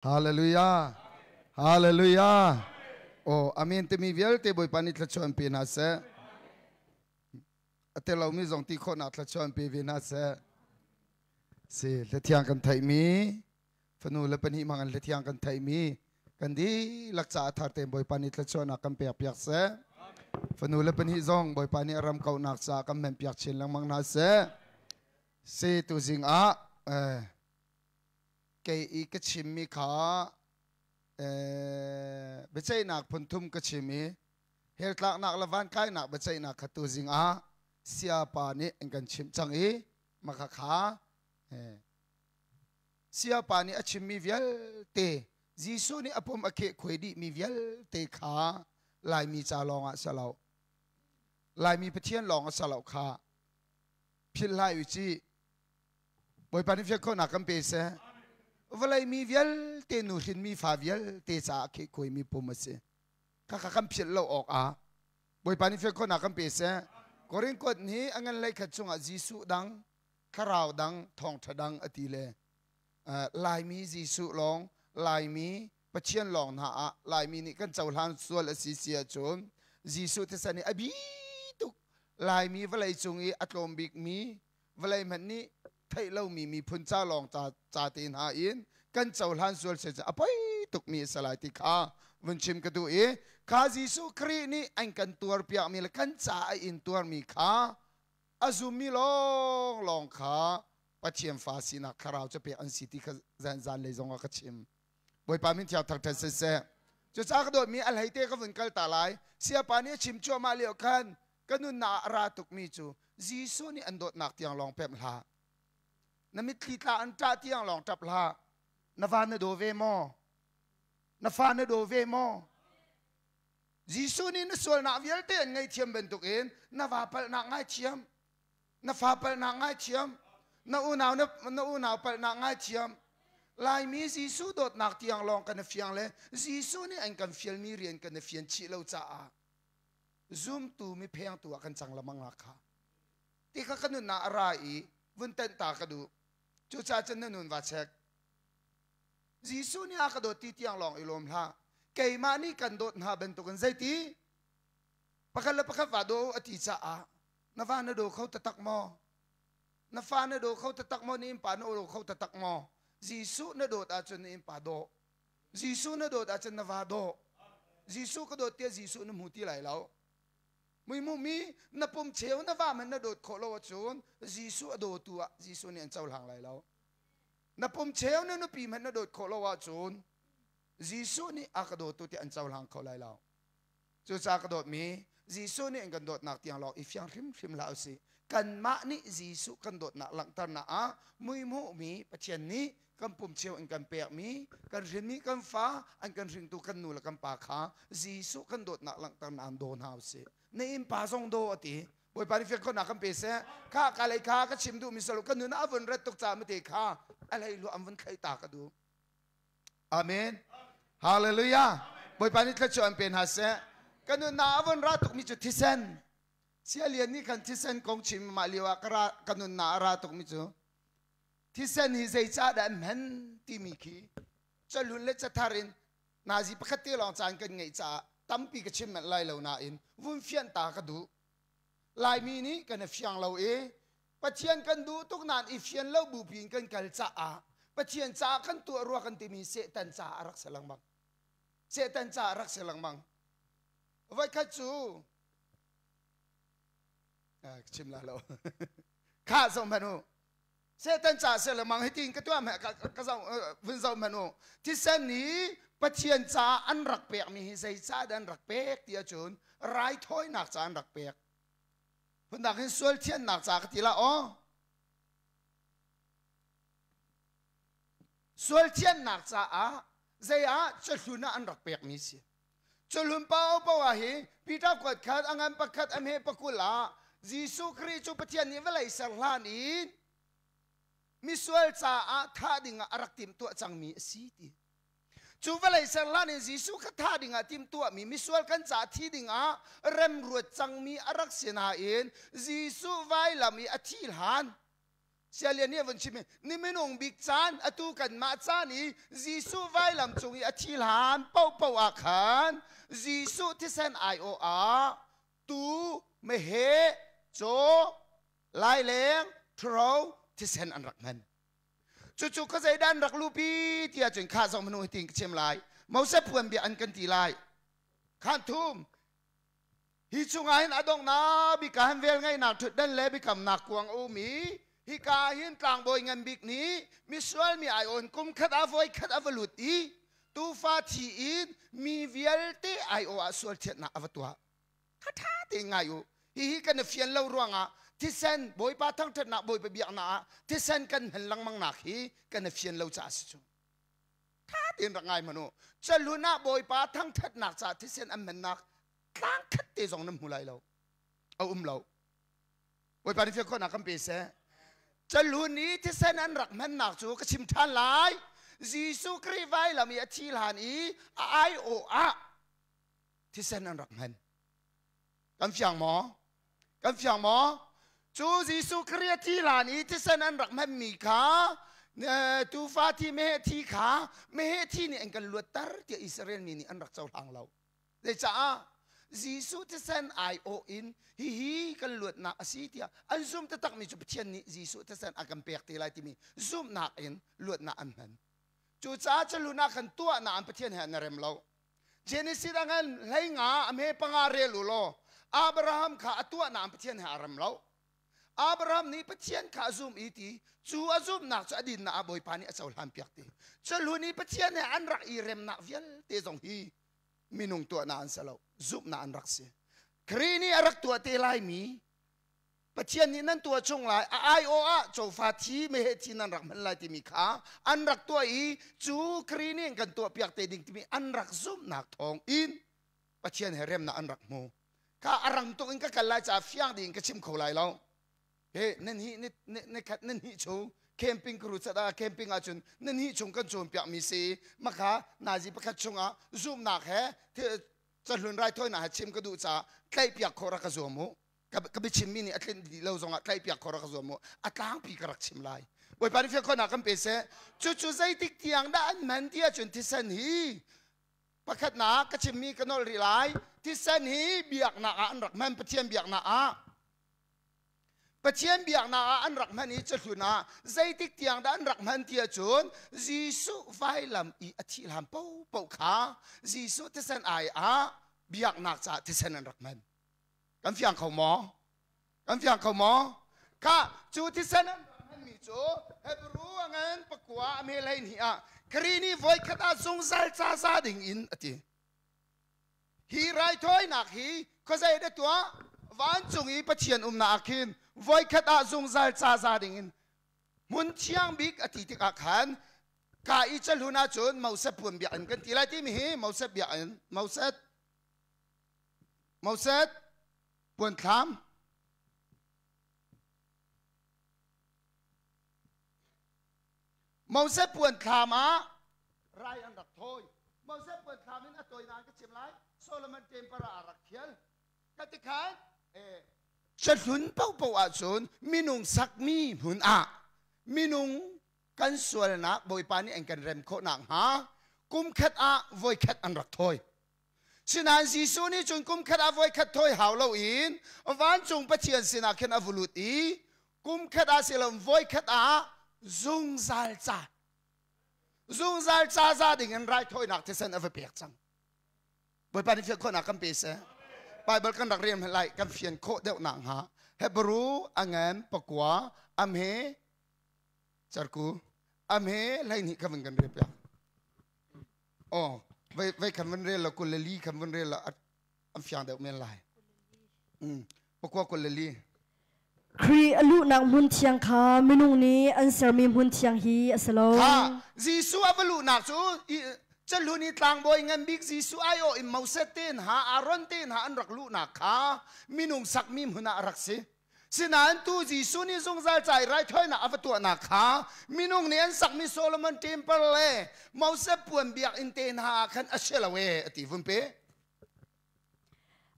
Hallelujah. Hallelujah. Oh, amen timi vialte Bawipa nih thluachuah in pe hna seh. A tel lomi zong ti khawhnak thluachuah in pe ve hna seh. Si, hlathiang kan theihmi, fanu le pahnih hmang in hlathiang kan theihmi, kan dihlak caah thar tein Bawipa nih thluachuahnak kan pek piak seh. Fanu le pahnih zong Bawipa nih a ram kauhnak caah kan hman piak chin lengmang hna seh. Si, tuzing ah eh, kei i ka chimmi kha biaceihnak phunthum ka chim i hell tlaknak le vankainak biaceihnak kha tuzing ah siapa nih an kan chimh cang i maka kha siapa nih a chimmi vialte Jesuh nih a pum a kheh khuai dihmi vialte kha Laimi ca lawng ah si lo Laimi Pathian lawng a si lo kha philh hlah u cih Bawipa nih fian khawhnak kan pe seh. Vawlei mi vialte nu hrinmi fa vialte caah khehkhuaimi pum a si. Khakha kan philh lo awk ah Bawipa nih fian khawhnak kan pe seh. Korin kuat nih a ngan lei khat chungah Jesuh dang, thlarau dang, thawngṭha dang a ti le Laimi Jesuh lawng, Laimi Pathian lawng hna ah Laimi nih kan cohlan sual a si si ahcun Jesuh thisen hi a bi tuk Laimi vawlei cung i a tlawm bikmi vawlei hmanh nih theih lomi miphun ca lawng ca, ca te hna in kan cohlan sual se cu a poi tukmi a si lai ti kha vun chim ka duh i kha Jesuh Khrih nih an kan tuarpiakmi le kan ca a in tuarmi kha a zummi lawng lawng kha Pathian fa sinak thlarau cu pek an si ti kha zan zan lei zong ah ka chim. Bawipa min thiang thangṭhat siseh. Cucaah ka dawtmi a hlei te ka vun kal ta lai. Siapa nih a chim cuahmah lio khan ka nunnak ah a ra tukmi cu Jesuh nih an dawtnak tiang lawng pemh hlah. Na mitthli tla an ṭah tiang lawng ṭap hlah. Na va na daw ve maw? Na fa na daw ve maw? Jesuh nih na sualnak vialte an ngaihthiam bantukin na va palhnak ngaithiam. Na fa palhnak ngaithiam. Na unau na unau palhnak ngaithiam. Laimi Jesuh dawtnak tiang lawng kan i fiang le Jesuh nih an kan fialmi rian kan i fian chih lo caah zumtu mi phengtu ah kan cang lamang la kha. Ti kha ka nunnak a ra i vun tenh ta ka duh. Cucaah cun na nun va check. Jesuh nih a ka dawt ti tiang lawng i lawm hlah. Keimah nih kan dawt hna bantukin zeiti? Pakhat le pakhat va daw a ti caah na va na daw kho taktak maw? Na fa na daw kho taktak maw? Na innpa na daw kho taktak maw? Jesuh na dawt ahcun na innpa daw. Jesuh na dawt ahcun na va daw. Jesuh ka dawt tiah Jesuh na hmu ti lai lo. Muimu mi na pum cheu na va man na dawt khawh lo ahcun Jesuh a dawtu ah Jesuh nih an cohlang lai lo. Na pum cheu na nupi hmanh na dawt khawh lo ahcun Jesuh nih a ka dawtu tiah an cohlang kho lai lo. Cucaah ka dawtmi Jesuh nih an kan dawtnak tiang lawng i fiang hrimhrim hlah usih. Kanmah nih Jesuh kan dawtnak langhternak ah muihmuhmi Pathian nih kan pum cheu in kan pekmi, kan hrinmi kan fa, an kan hringtu kan nu le kan pa kha Jesuh kan dawtnak langhternak an daw hna usih. Na innpa zong daw a ti. Bawipa nih fiang khawhnak kan pe seh. Kha ka lei kha ka chim duhmi salo ka nun ah a vun ret tuk caah mate kha a hlei lu an vun thlei ta ka duh. Amen. Hallelujah. Bawipa nih thluachuah an pe hna seh. Ka nunnak a von ra tukmi cu thisen. Sialian nih khan thisen kong chim mah lio ah ka ra ka nunnak a ra tukmi cu thisen hi zeicah dah an hman timi khi cahlun le cathar in nazi pakhat te lawng caan kan ngeih caah tampi ka chim manh lai lo nain vun fianh ta ka duh. Laimi nih kan i fiang lo i Pathian kan duh tuk nain i fian lo bupi in kan kal caah Pathian caah kan tuah rua kan timi Satan caah a rak si lengmang. Satan caah a rak si lengmang. Voikhat cu chim la lo. Kha zoh hmanh u. Satan caah si lengmang hitin ka tuah ka zoh vun zoh hmanh u. Thisen nih Pathian caah an rak pekmi hi zeicah dah an rak pek ti ahcun raithawinak caah an rak pek. Phundang hin sual thiannak ca ka ti la aw. Sual thiannak caah zei ah cahlun ah an rak pekmi si. Cahlun pao pao ah hi Peter kuat khat a ngan pakhat a hme pakul ah Jesuh Khrih cu Pathian nih vawlei ser hlan in misual caah thah ding ah a rak timhtuah cangmi a si ti. Cu vawlei ser hlan in Jesuh kha thah dingah timhtuahmi misual kan caah thi dingah remruat cangmi a rak si nain Jesuh vailam i a thi hlan Sialian nih a vun chim i ni minung bik caan atu kanmah caan i Jesuh vailam cung i a thi hlan paohpaoh ah khan Jesuh thisen aiawh ah tu meheh caw laileng ṭhuro thisen an rak hman. Cucu khuazei dah an rak luhpi ti ahcun kha zong hmanu hitin ka chim lai. Moses puan bia an kan ti lai. Khan thum hi chungah hin a donghnak bik ah hin velngeihnak ṭhutdan le biakamnak kuang a um i hika ah hin tlangbawi ngan bik nih misual mi aiawh in kum khat ah voi khat a va lut i tuufa thi in mi vialte aiawh ah sual thianhnak a va tuah. Kha ṭha tein ngai u. Hihi kan i fian lo ruangah thisen Bawipa thangṭhatnak Bawipa biaknak ah thisen kan hman lengmang nak hi kan i fian lo caah a si cu. Ṭha tein rak ngai hmanh u. Cahlun ah Bawipa thangṭhatnak caah thisen an hmannak tlang khat te zong nan hmu lai lo. A um lo. Bawipa nih fian khawhnak kan pe seh. Cahlun i thisen an rak hmannak cu ka chim ṭhan lai. Jesuh Khrih vailam i a thi hlan i a aiawh ah thisen an rak hman. Kan fiang maw? Kan fiang maw? Cu Jesuh Khrih a thi hlan i thisen an rak hmanmi kha tuufa thi meheh thi kha meheh thi nih an kan luatter tiah Israel mi nih an rak cohlang lo. Zeicah? Jesuh thisen aiawh in hihi kan luatnak a si tiah an zum taktakmi cu Pathian nih Jesuh thisen a kan pek te lai timi zumhnak in luatnak an hman. Cucaah culun ah khan tuahnak an Pathian he an i rem lo. Genesis ah khan hleinga a hme panga rel u law Abraham kha a tuahnak in Pathian he aa rem lo. Abraham nih Pathian kha a zum i ti cu a zumhnak cu a dinnak ah Bawipa nih a cohlan piak ti. Culhun i Pathian he an rak i remnak vialte zong hi minung tuahnak an si lo, zumhnak an rak si. Khrih nih a rak tuah te laimi Pathian nih nan tuah chung lai a aiawh ah cawfa thi meheh thi nan rak hman lai timi kha an rak tuah i cu Khrih nih kan tuah piak te ding timi an rak zumhnak thawng in Pathian he remnak an rak hmu. Kha a rang tuk in ka kal lai caah fiang ding ka chim kho lai lo. He nan hi ni khat nan hi chung camping kru chat ah camping ahcun nan hi chung kan cawnpiak mi si makha nazi pakhat chungah zumhnak he cahlun raithawinak he chim ka duh caah tlaihpiak khawh rak ka zuam u. Ka biachimmi nih a tlinh dih lo zongah tlaihpiak khawh rak ka zuam u. A tlangpi ka rak chim lai. Bawipa nih fiang khawhnak kan pe seh. Cucu zeitik tiang dah an hman ti ahcun thisen hi pakhatnak ka chimmi ka nolh rih lai. Thisen hi biaknak ah an rak hman, Pathian biaknak ah. Pathian biaknak ah an rak hman i cahlun ah zeitik tiang dah an rak hman ti ahcun Jesuh vailam i a thih hlan paohpaoh kha Jesuh thisen ai ah biaknak caah thisen an rak hman. Kan fiang kho maw? Kan fiang kho maw? Kha cu thisen an rak hmanmi cu Hebrew a ngan pakua a hme 12 ah Khrih nih voikhat ah zungzal ca za ding in a ti. Hi raithawinak hi khuazei dah tuah? Vancung i Pathian umnak ah khin voikhat ah zungzal ca za ding in hmun thiang bik a ti tikah khan ka i cahlun ahcun Moses puan biakinn kan ti lai timi hi Moses biakinn Moses Moses puan thlam Moses puan thlam ah rai an rak thawi. Moses puan thlam in a tawinak ka chim lai. Solomon temple ah a rak thial. Ka ti khan cahlun paohpaoh ahcun minung sakmi hmun ah minung kan sualnak Bawipa nih an kan rem khawh nakhnga kum khat ah voikhat an rak thawi. Sinain Jesuh nih cun kum khat ah voikhat thawi hau loin vancung Pathian sinah khin a va lut i kum khat ah si lo voikhat ah zungzal ca zungzal ca za ding in raithawinak thisen a va pek cang. Bawipa nih fian khawhnak kan pe seh. Bible kan rak rel lai kan fian khawh deuh nak hnga. Hebrew a ngan pakua amhe carku amhe 12 kha van kan rel piak. Oh, vei vei khan van rel la 24 khan van rel la an fiang deuh men lai. Pakua 24. Khrih a luhnak hmun thiang kha minung nih an sermi hmun thiang hi a si lo. Kha Jesuh a va luhnak cu cahlun i tlangbawi ngan bik Jesuh aiawh in Moses te hna Aaron te hna an rak luhnak kha minung sakmi hmun ah a rak si. Sinain tu Jesuh nih zungzal ca i raithawinak a va tuahnak kha minung nih an sakmi Solomon temple le Moses puan biakinn te hna ah khan a si lo e a ti vun pe.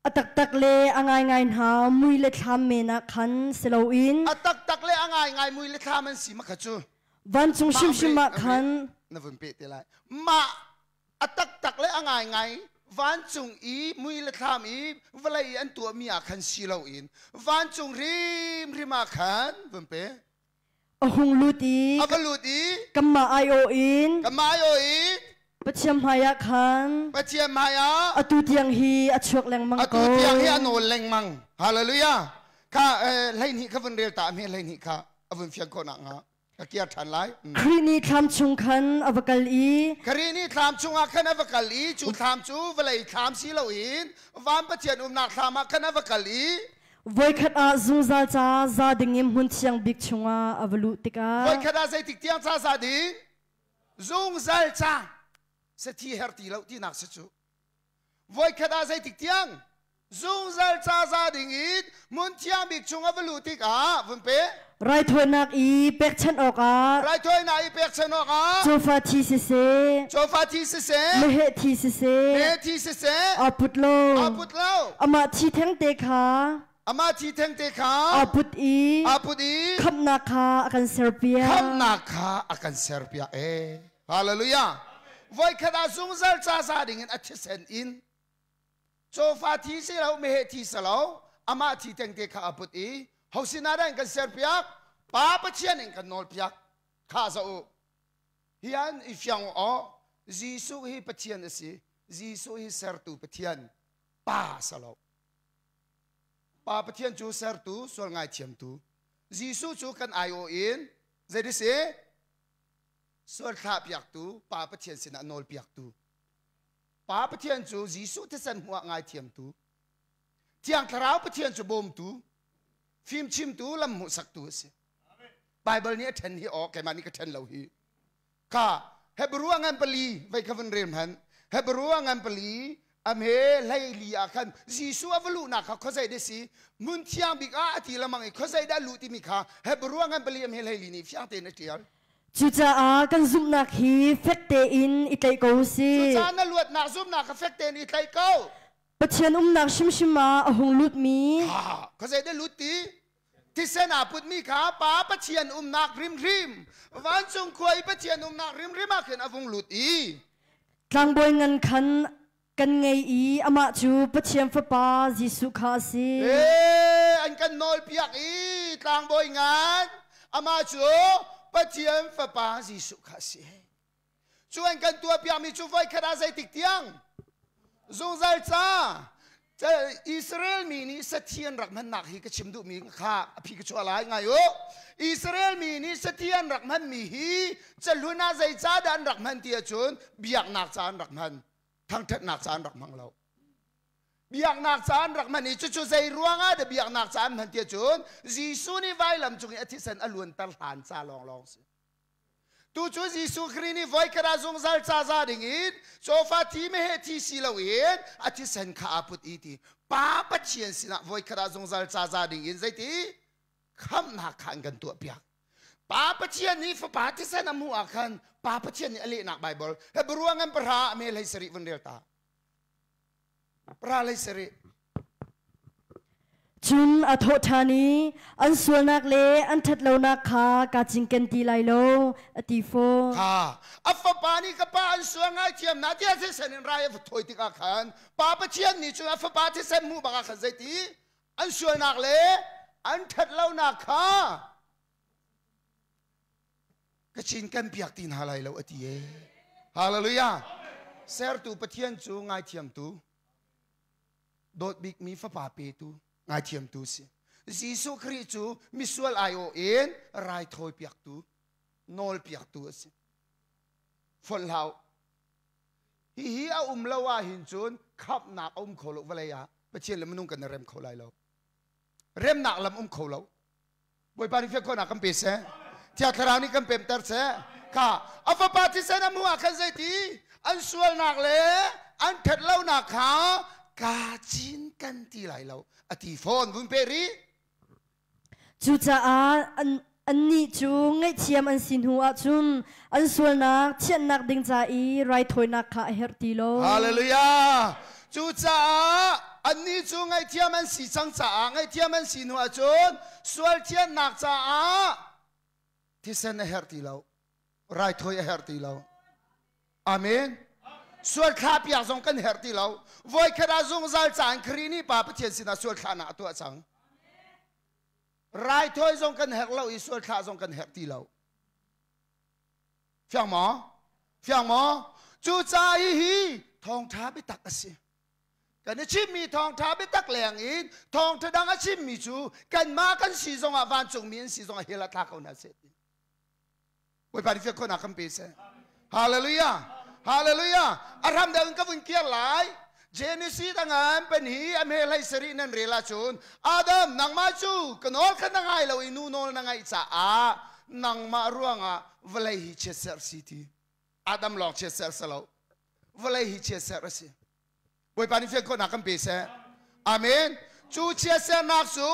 A taktak le a ngaingai hna mui le thlam men ah khan si loin A taktak le a ngaingai mui le thlam an si ma kha cu. Vancung hrimhrim ah khan na vun pe te lai. Mah a taktak le a ngaingai vancung i mui le thlam i vawlei i an tuahmi ah khan si loin vancung hrimhrim ah khan vun pe. A hung lut i a va lut i kanmah aiawh in kanmah aiawh in Pathian hmaiah khan Pathian hmaiah atu tiang hi a chuak lengmang atu ko. tiang hi a nawl lengmang. Hallelujah. Kha 12 kha vun rel ta hme 12 kha a vun fiang khawh nak hnga ka kiar ṭhan lai. Khrih nih thlam chung khan a va kal i Khrih nih thlam chungah khan a va kal i cu thlam cu vawlei thlam si loin van Pathian umnak thlam ah khan a va kal i Voikhat ah zungzal ca za ding in hmun thiang bik chungah a va luh tikah Voikhat ah zeitik tiang ca za ding? Zungzal ca sathi her ti lo tinak si cu. Voikhat ah zeitik tiang? Zungzal ca za ding in hmun thiang bik chung a va luh tikah vun pe. Raithawinak i pekchanh awkah Raithawinak i pekchanh awkah cawfa thi siseh cawfa thi siseh meheh thi siseh meheh thi siseh aa put lo aa put lo amah thi thengte kha amah thi thengte kha aa put i aa put i khamhnak kha a kan serpiak khamhnak kha a kan serpiak e hallelujah voikhat ah zungzal ca za ding in a thisen in cawfa thi si lo meheh thi si lo amah thi tengte kha a put i ho sinah dah in kan serpiak pa Pathian in kan nawlpiak kha za u Hi an i fiang aw Jesuh hi Pathian a si. Jesuh hi sertu Pathian Pa a si lo. Pa Pathian cu sertu, sual ngaithiamtu. Jesuh cu kan aiawh in zei si? Sual thlahpiaktu, Pa Pathian sinah nawlpiaktu. Pa Pathian cu Jesuh thisen hmuh ah ngaithiamtu. Thiang Thlarau Pathian cu bawmtu, fimchimtu, lam hmuhsaktu a si. Bible nih a ṭhen hi aw keimah nih ka ṭhen lo hi kha Hebrew a ngan pali vei kha vun rel hmanh Hebrew a ngan pali a hme 14 ah khan Jesuh a va luhnak kha khuazei dah si hmun thiang bik ah a ti lamang i khuazei dah luh timi kha Hebrew a ngan pali a hme 14 nih fiang tein a ṭial. Cucaah kan zumhnak hi fek tein i tlaih ko u sih. Cucaah na luatnak zumhnak kha fek tein i tlaih ko. Pathian umnak hrimhrim ah a hung lutmi Ha, khuazei dah lut ti? Thisen aa putmi kha Pa Pathian umnak hrimhrim, vancung khua i Pathian umnak hrimhrim ah khin a vung lut i tlangbawi ngan khan kan ngei i amah cu Pathian Fapa Jesuh kha a si. Ee, an kan nawlpiak i tlangbawi ngan amah cu Pathian Fapa Jesuh kha a si. Cu an kan tuahpiakmi cu voikhat ah zeitik tiang? Zungzal ca. Israel mi nih sathi an rak hmannak hi ka chim duhmi kha a phi ka chuah lai ngai u. Israel mi nih sathi an rak hmanmi hi cahlun ah zeicah dah an rak hman ti ahcun biaknak ca an rak hman, thangṭhatnak ca an rak hmang lo. Biaknak ca an rak hman i cucu zei ruangah dah biaknak ca an hman ti ahcun Jesuh nih vailam cung i a thisen a luanter hlan ca lawnglawng si. Tu cu Jesuh Khrih nih voikhat ah zungzal ca za ding in cawfa thi meheh thi si loin a thisen kha aa put i ti Pa Pathian sinah voikhat ah zungzal ca za ding in zeiti khamhnak kha an kan tuahpiak. Pa Pathian nih Fapa thisen a hmuh ah khan Pa Pathian nih a lehnak Baibal Hebrew ngan pahra a me 17 vun rel ta. Pahra 17. Cun a thawh ṭhan i an sualnak le an ṭhatlonak kha kaa cinken ti lai lo, a ti fawn. Kha a fapa nih ka pa an sual ngaithiam na tiah thisen in rai a va thawi tikah khan Pa Pathian nih cun a fapa thisen hmuh bak ah khan zeiti an sualnak le an ṭhatlonak kha ka cinken piak ti hna lai lo a ti e. Hallelujah. Sertu Pathian cu ngaithiamtu dawt bikmi fapa petu ngaithiamtu si. Jesuh Khrih cu misual aiawh in raithawi piaktu nawl piaktu a si. Fonh hlah u. Hihi a um lo ah hin cun khamhnak a um kho lo vawlei ah Pathian le minung kan i rem kho lai lo. Remnak lam um kho lo. Bawipa nih fiang khawhnak kan pe seh. Thiang Thlarau nih kan pemter seh. Kha a fapa thisen a hmuh ah khan zeiti an sualnak le an ṭhatlonak kha kaa cinken ti lai lo a ti fawn vun pe rih. Cucaah an annih cu ngaihthiam an si hnu ahcun an sualnak thianhnak ding ca i raithawinak kha a herh ti lo. Hallelujah. Cucaah. Annih cu ngaihthiam an si cang caah ngaihthiam an si hnu ahcun sual thiannak caah thisen a herh ti lo. Raithawi a herh ti lo. Amen. Sual thlah piak zong kan herh ti lo. Voikhat ah zungzal ca in Khrih nih Pa Pathian sinah sual thlahnak a tuah cang. Raithawi zong kan herh lo i sual thlah zong kan herh ti lo. Fiang maw? Fiang maw? Cucaah hihi thawngṭha biatak a si. Kan i chimmi thawngṭha biatak leng in thawngṭha dang a chimmi cu kanmah kan si zongah vancungmi an si zongah hell ah thla ko hna seh ti. Bawipa nih fiang khawhnak kan pe seh. Hallelujah. Hallelujah. A hram deuh in ka vun kir lai. Genesis a ngan pan hi a hme hlei sarih nan rel ahcun Adam nangmah cu ka nawl kha na ngai lo i nu nawl na ngaih caah nangmah ruangah vawlei hi chiatserh si ti. Adam lawng chiatserh si lo. Vawlei hi chiatserh a si. Bawipa nih fian khawhnak kan pe seh. Amen. Cu chiatserhnak cu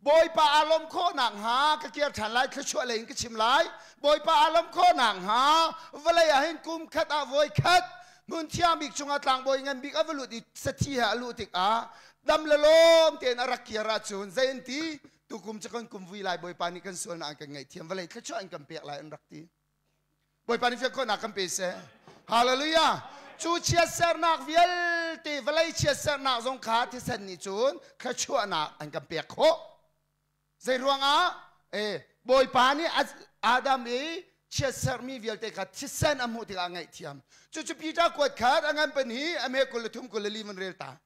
Bawipa aa lawmh khawh nakhnga ka kir ṭhan lai, thluachuah lei in ka chim lai. Bawipa aa lawmh khawh nakhnga vawlei ah hin kum khat ah voi khat hmun thiang bik chungah tlangbawi ngan bik a va lut i sathi he a luh tikah dam le lawm tein a rak kir ahcun zei an ti tukum cu kan kum vui lai Bawipa nih kan sualnak an kan ngaihthiam vawlei thluachuah an kan pek lai an rak ti. Bawipa nih fian khawhnak kan pe seh. Hallelujah. Cu chiatsernak vialte vawlei chiatsernak zong kha thisen nih cun thluachuahnak an kan pek khawh. Zei ruangah? Eh, Bawipa nih Adam i chiatserhmi vialte kha thisen a hmuh tikah a ngaihthiam. Cucu Peter kuat khat a ngan pan hi a me 23 24 van rel ta.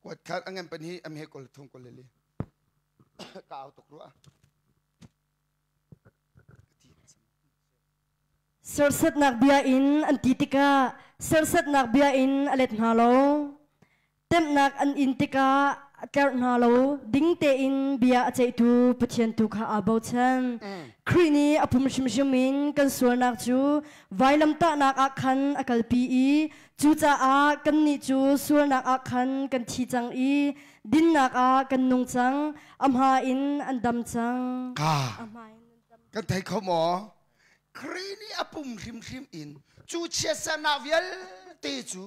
Kuat khat a ngan pan hi a me 23 24. Ka au tuk rua. Serhsatnak bia in an ti tikah serhsatnak bia in a let hna lo. Temhnak an in tikah a tlerh hna lo. Ding tein bia a ceihtu Pathian tu kha aa bochan. Khrih nih a pum hrimhrim in kan sualnak cu vailamtahnak ah khan a kalpi i cucaah kannih cu sualnak ah khan kan thi cang i dinnak ah kan nung cang. A hma in an dam cang. Ka kan thei kho maw? Khrih nih a pum hrimhrim in cu chiatsernak vialte cu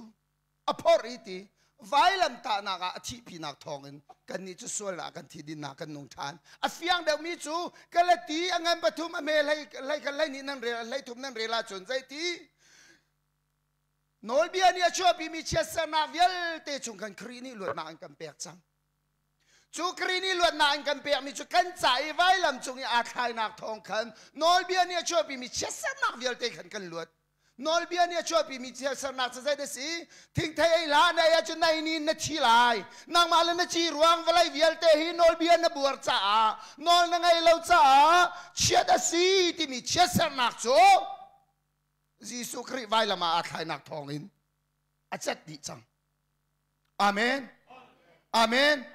a phorh i ti vailamtahnak ah a thihpinak thawngin kannih cu sualnak kan thi dinnak kan nung ṭhan. A fiang deuhmi cu Galati a ngan pathum a hme hlei hlei khat hlei hnih nan rel hlei thum nan rel ahcun zeiti nawlbia nih a chuahpimi chiatsernak vialte chung khan Khrih nih luatnak an kan pek cang. Cu Khrih nih luatnak an kan pekmi cu kan ca i vailam cung i aa thlainak thawng khan nawlbia nih a chuahpimi chiatsernak vialte khan kan luat. Nawlbia nih a chuahpimi chiatsernak cu zeidah a si? Thingthei ei hlah, na ei ahcun na ei ni in na thi lai. Nangmah le na ci ruang vawlei vialte hi nawlbia na buar caah, nawl na ngaih lo caah chiat a si timi chiatsernak cu Jesuh Khrih vailam ah aa thlainak thawngin a cat dih cang. Amen. Amen.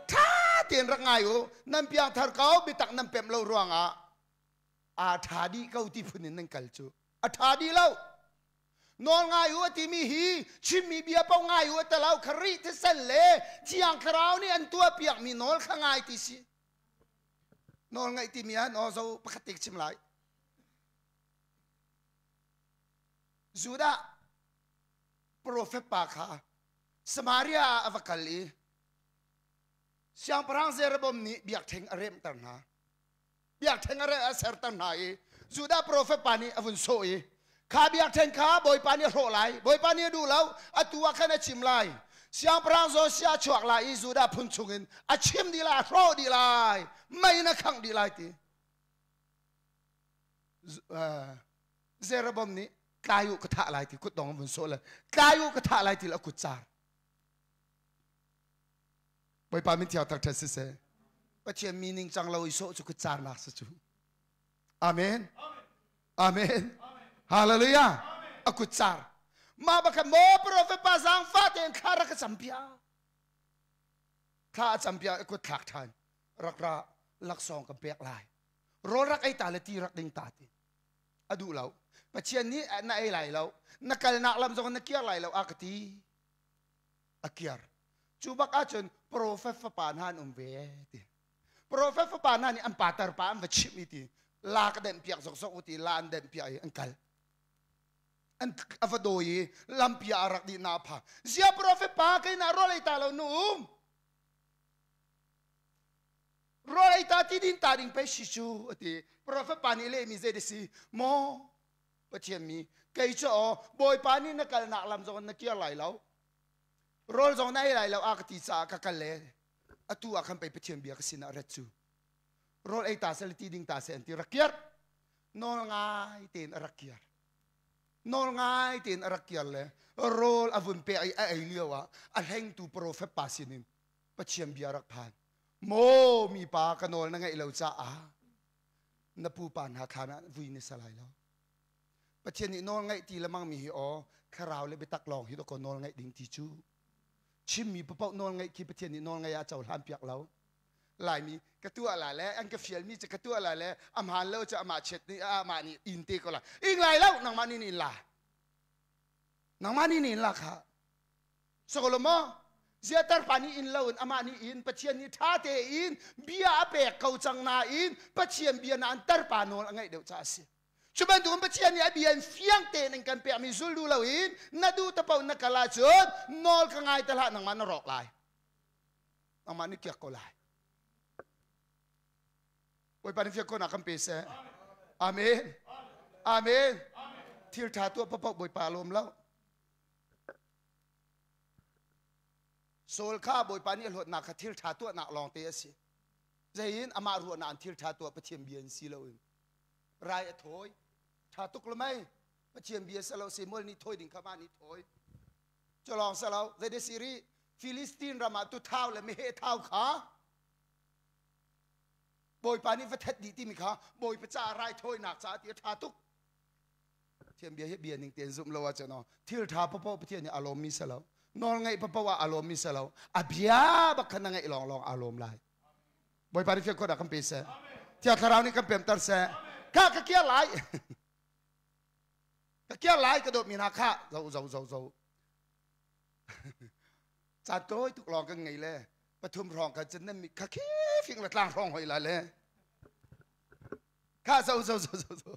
Tha tein rak ngai u. Nan piangthar ko biatak nan pemh lo ruangah aa ṭha dih ko ti phun in nan kal cu. A ṭha dih lo. Nawl ngai u a timi hi chimmi bia paoh ngai u a ti lo. Khrih thisen le Thiang Thlarau nih an tuahpiakmi nawl kha ngai ti si. Nawl ngaih timi ah nawl zo pakhat te ka chim lai. Judah profet pa kha Samaria ah a va kal i siangpahrang Jeroboam nih biakṭheng a remhter hna. Biakṭheng a a serter hna i Judah profet pa nih a vun sawh i kha biakṭheng kha Bawipa nih a hrawh lai, Bawipa nih a duh lo, atu ah khan a chim lai. Siangpahrang Josiah a chuak lai i Judah phun chungin a chim dih lai, a hrawh dih lai, mei in a khangh dih lai ti. Jeroboam nih tlai u ka thah lai ti kutdong a vun sawh le tlai u ka thah lai ti le a kut car. Bawipa min thiang thangṭhat siseh. Pathian mi ningcang lo i sawh cu kut carnak si cu. Amen. Amen. Hallelujah. A kut car. Mah bakhan maw prophet pa zaangfah tein thla rak ka cam piak. Thla a cam piak a kut thlak ṭhan. Rak ra laksawng kan pek lai. Rawl rak ei ta le ti rak ding ta ti. A duh lo. Pathian nih na ei lai lo. Na kalnak lam zong na kiar lai lo a ka ti. A kiar. Cu bak ahcun profet fapa hna an um ve ti. Profet fapa hna nih an patar pa an va chimh i ti. La ka denh piak zokzok u ti la an denh piak i an kal. An a va dawi i lampi ah a rak dih na a phak. Zia profet pa kei na rawl ei ta lo nu um. Rawl ei ta ti din ta ding pei si cu ati. Profet pa nih lehmi zei si maw Pathian mi kei cu aw Bawipa nih na kalnak lam zong na kir lai lo. Rawl zong na ei lai lo a ka ti caah ka kal le atu ah khan pei Pathian bia ka sinah rat cu. Rawl ei ta seh le ti ding ta seh an ti rak kir. Nawl ngai tein a rak kir. Nawl ngai tein a rak kir le rawl a vun pek i a ei lio ah a hlengtu profet pa sinin Pathian bia rak phan. Maw mipa ka nawl na ngaih lo caah na pupa hna thlan ah vui na sa lai lo. Pathian nih nawl ngaih ti lemang mi hi aw thlarau le biatak lawng hi dawkaw nawl ngaih ding ti cu chimmi papoh nawl ngaih khi Pathian nih nawl ngaih ah cohlan piak lo. Laimi ka tuah la le an ka fialmi cu ka tuah la le a hmaan lo cu amah chiat nih amah nih in te ko la ing lai lo nangmah nih in la nangmah nih in la kha Sokolo maw ziatar pa nih in lo in amah nih in Pathian nih ṭha tein bia a pek ko cang nain Pathian bia nain tarpa nawl a ngeih deuh caah a si. Cu bantukin Pathian nih a bia in fiang tein an kan pekmi zul duh loin na duh te paoh na kal ahcun nawl ka ngai te hlah nangmah na rawk lai. Nangmah nih kiak ko lai. Bawipa nih fiang khawhnak kan pe seh. Amen. Amen. Thil ṭha tuah paoh Bawipa a lawm lo. Saul kha Bawipa nih a hlawtnak kha thil ṭha tuahnak lawngte a si. Zeiin amah ruahnak in thil ṭha tuah Pathian bia in si loin rai a thawi. Ṭha tuk lo mei. Pathian bia si lo Samuel nih thawi ding kha mah nih thawi. Cu lawng si lo zei si rih Filistin ram ah tuthau le meheh thau kha Bawipa nih va that dih timi kha Bawipa caah raithawinak caah ti a ṭha tuk. Pathian bia hi bia ning tein zumh lo ahcun aw thil ṭha paoh Pathian nih a lawmmi si lo. Nawl ngeih paoh ah a lawmmi si lo. A bia bak kha na ngeih lawnglawng aa lawm lai. Bawipa nih fiang khawhnak kan pe seh. Thiang Thlarau nih kan pemter seh. Kha ka kiar lai. ka kiar lai ka dawtmi hna kha zo zo zo zo. Caan tawi tuk lawng kan ngei le pathum hrawng kan cun nan mit kha khi fing le tlang hrawng hoi la le. Kha zo zo zo zo zo.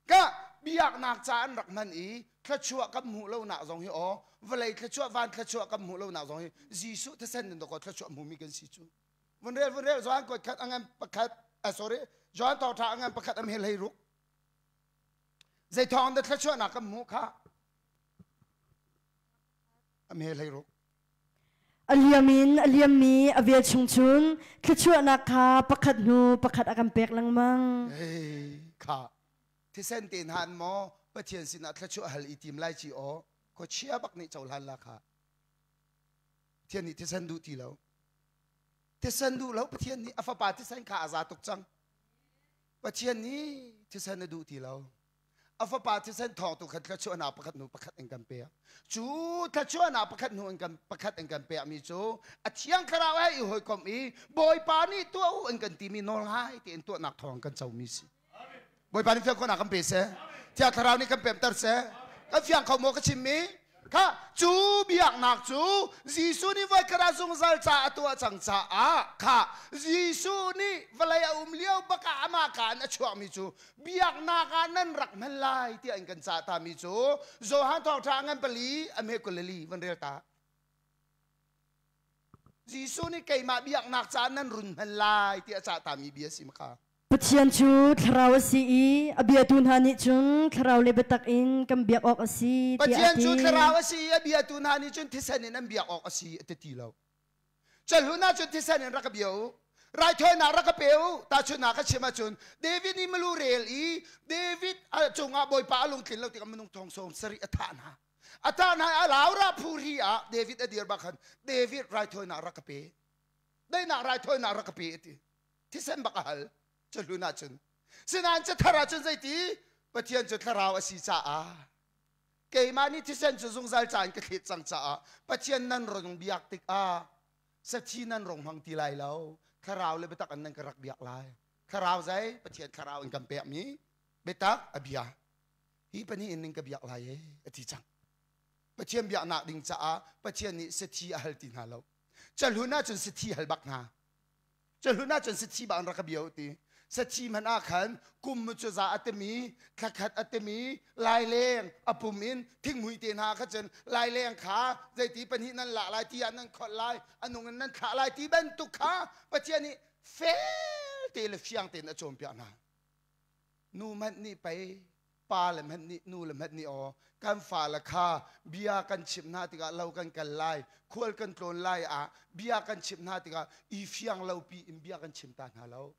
Ka biaknak ca an rak hman i thluachuah kan hmuh lonak zong hi aw vawlei thluachuah van thluachuah kan hmuh lonak zong hi Jesuh thisen in dawkaw thluachuah hmumi kan si cu. Vun rel vun rel Johan kuat khat angan pakhat ah sorry Johan thawngtha angan pakhat am hel hei ruk. Zei thawng dah thluachuahnak kan hmuh kha am hel hei ruk. A liam in a liammi a vel chung cun thluachuahnak kha pakhat hnu pakhat a kan pek lengmang. Hey, kha thisen te hna an maw Pathian sinah thluachuah hal i tim lai ci aw khuachia bak nih cohlan la kha Pathian nih thisen duh ti lo thisen duh lo Pathian nih a fapa thisen kha a za tuk cang Pathian nih thisen a duh ti lo a fapa thisen thawng tu khan thluachuahnak pakhat hnu pakhat in kan pek cu thluachuahnak pakhat hnu in kan pakhat in kan pek mi cu a thiang thlarau he i hawikom i bawipa nih tuah u in kan timi nawl ngai tein tuahnak thawng kan co mi si bawipa nih fiang khawhnak kan pe seh thiang thlarau nih kan pemter seh kan fiang kho maw ka chim mi Kha cu biaknak cu Jesuh nih voikhat ah zungzal ca a tuah cang caah kha Jesuh nih vawlei a um lio bak ah amah ka in a chuakmi cu biaknak ah nan rak hman lai tiah in kan cah tami cu Johan thawngṭha a ngan pali a hme 24 van rel ta. Jesuh nih keimah biaknak caah nan run hman lai tiah a cah tami bia si ma kha. Pathian cu thlarau a si i a biatu hna nih cun thlarau le biatak in kan biak awk a si tiah a Pathian ti. cu thlarau a si i a biatu hna nih cun thisen in an biak awk a si a ti ti lo. Cahlun ah cun thisen in rak ka bia u. Raithawinak rak ka pe u. Tahchunhnak ka chim ahcun David nih milu rel i David a cungah Bawipa a lungtlin lo tikah minung thong sawm sarih a thah hna. A thah hna i a laura phu ri ah David a dir bak khan David raithawinak rak ka pe. Daihnak raithawinak rak ka pe a ti. Thisen bak a hal cahlun ahcun. Sinain cathar ahcun zeiti Pathian cu thlarau a si caah keimah nih thisen cu zungzal ca in ka thlet cang caah Pathian nan rong biak tikah sathi nan rong hmang ti lai lo thlarau le biatak in nan ka rak biak lai thlarau zei Pathian thlarau in kan pekmi biatak a bia hi pahnih in ning ka biak lai e a ti cang Pathian biaknak ding caah Pathian nih sathi a hal ti hna lo cahlun ahcun sathi hal bak hna Cahlun ahcun sathi bak an rak ka bia u ti. Sathi hmanh ah khan kum cu za a timi, thlakhat a timi, laileng a pum in thinghmui te hna kha cun laileng kha zeiti pahnih nan lak lai ti ah nan kholh lai, a nung in nan thlah lai ti bantuk kha Pathian nih fel te le fiang tein a cawnpiak hna. Nu hmanh nih pei pa le hmanh nih nu le hmanh nih aw kan fale kha bia kan chimh hna tikah lo kan kal lai khual kan tlawn lai ah bia kan chimh hna tikah i fiang lo pi in bia kan chim ta hna lo.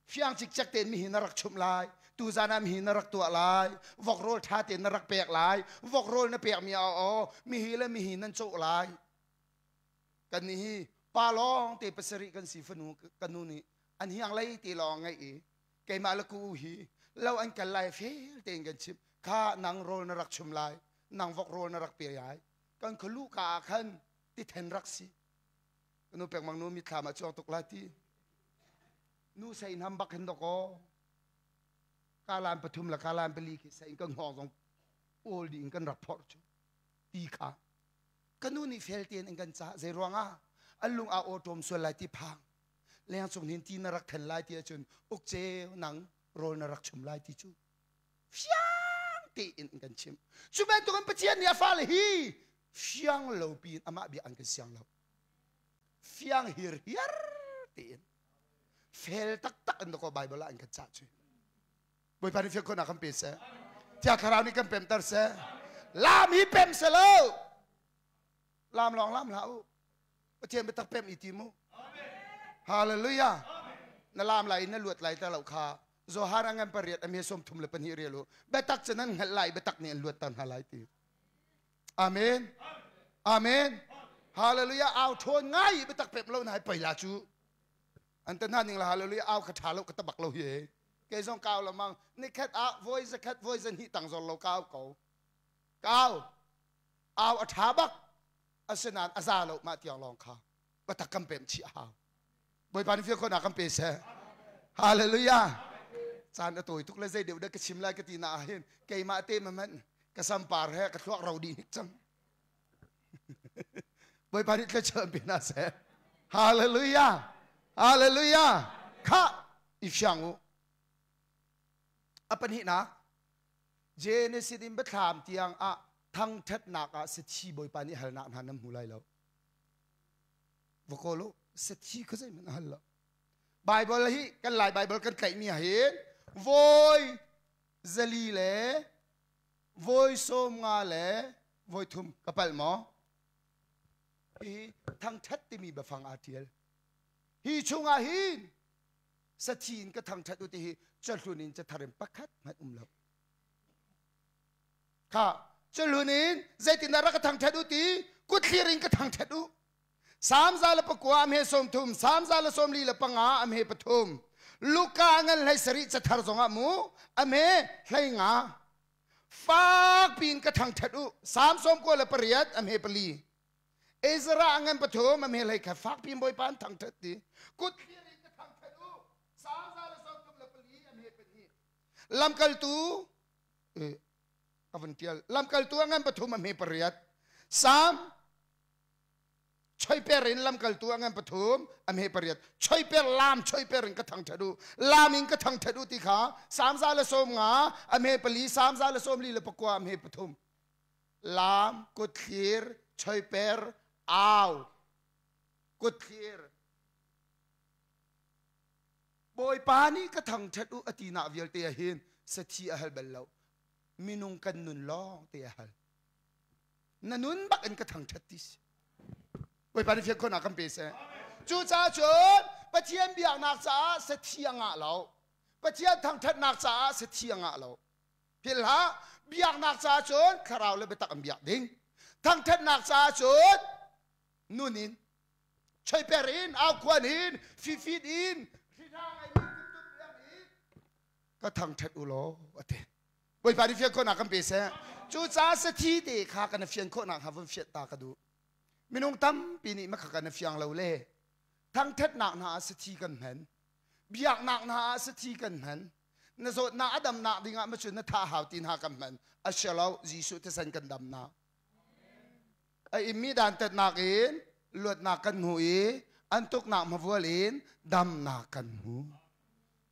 Fiang cikcek tein mihi na rak chumh lai, tuzan ah mihi na rak tuah lai, vok rawl ṭha tein na rak pek lai, vok rawl na pekmi ah aw mihi le mihi nan cawh lai. Kan nih hi pa lawng te pasarih kan si fanu kan nu nih an hiang lei te lawng ngeih i keimah le ku hi lo an kal lai fel tein kan chimh kha nang rawl na rak chum lai, nang vok rawl na rak pe lai. Kan khualu ka ah khan tithen rak si. Nu pekmang nu mitthlam ah cuang tuk la ti. Nu sei nam bak hin dakaw kalan pathum le kalan pali khi sei kan hngawng zong awl ding kan rak phorh cu ti kha ka nu nih fel tein in kan cah. Zei ruangah an lung aa awṭawm sual lai ti phang leng cung hin ti na rak then lai ti ahcun uk ceu nang rawl na rak chum lai ti cu fiang tein in kan chimh. Cu bantukin Pathian nih a fale hi fiang lo piin amah bia an kan siang lo, fiang hirhiar tein fel taktak in dakaw Bible ah an kan cah cu. Bawipa nih fiang khawhnak kan pe seh, Thiang Thlarau nih kan pemter seh. Lam hi pem seh lo, lam lawng lam hlah u, Pathian biatak pem i tim u. Hallelujah. Na lam lai in na luat lai ta lo kha. Johan a ngan pariat a me 32 rel u. Biatak cu nan hngalh lai, biatak nih an luatter hna lai ti. Amen. Amen. Hallelujah. Au ṭhawn ngai i biatak pem lo na hai pei la cu. An te hna ning la hallelujah au kha ṭha lo ka tabak lo hi. Kei zong kau lamang nikhat ah voi zakhat voi zahnih tang zor lo kau ko. Kau. Au a ṭha bak. Asinain a za lo mah tiang lawng kha. Biatak kan pem chih a hau. Bawipa nih fial khawhnak kan pe seh. Hallelujah. Caan a tawi tuk le zei deuh dah ka chim lai ka ti na ah hin keimah te ma hmanh ka sampar he ka thluak ro dih hnik cang. Bawipa nih thluachuah pe hna seh. Hallelujah. Hallelujah. Kha i fiang u. A pahnihnak Genesis in Biathlam tiang ah thangthatnak ah sathi Bawipa nih halnak hna nan hmu lai lo. Va kawl u, sathi kha zeihmanh a hal lo. Bible hi kan Lai Bible kan tlaihmi ah hin voi zali le voi 50 le voi thum ka palh maw? Hi thangthat timi biafang aa tial. Hi chungah hin sathi in ka thangthat u ti hi cahlun in cathar in pakhat hmanh um lo. Kha cahlun in zeitindah rak ka thangthat u ti kutthlir in ka thangthat u. Salm 109 am he 30, Salm 145 am he pathum. Luka ngan 17 cathar zongah mu am he 15. Fak piin ka thangthat u. Salm 98 am he pali. Ezra ngan pathum am he hlei kha fak piin Bawipa an thangthat ti. Kut thlir in ka thangthat u. Salm 134 am he pahnih. Lamkaltu ka vun tial. Lamkaltu a ngan pathum am he pariat. Salm choiper in lamkaltu a ngan pathum a hme pariat choiper lam choiper in ka thangthat u lam in ka thangthat u ti kha Salm 150 a hme pali Salm 149 a hme pathum lam kutthlir choiper au kutthlir Bawipa nih ka thangthat u a ti nak vialte ah hin sathi a hal bal lo minung kan nun lawng te a hal na nun bak in ka thangṭhat ti si. Bawipa nih fian khawhnak kan pe seh. Cucaah cun Pathian biaknak caah sathi a ngah lo, Pathian thangṭhatnak caah sathi a ngah lo. Philh hlah, biaknak caah cun thlarau le biatak an biak ding, thangṭhatnak caah cun nun in choiper in aukhuan in fifit in ka thangṭhat u law a ti. Bawipa nih fian khawhnak kan pe seh. Cucaah sathi te kha kan fian khawhnak hnga vun fianh ta ka duh. Minung tampi nih makha kan fiang lo le thangthatnak hna ah sathi kan hman. Biaknak hna ah sathi kan hman. Na zawtnak a damnak dingah macun na thah hau ti hna kan hman. A si lo, Jesuh thisen kan damnak. A immi dantatnak in luatnak kan hmu i an tuknak hmavual in damnak kan hmu.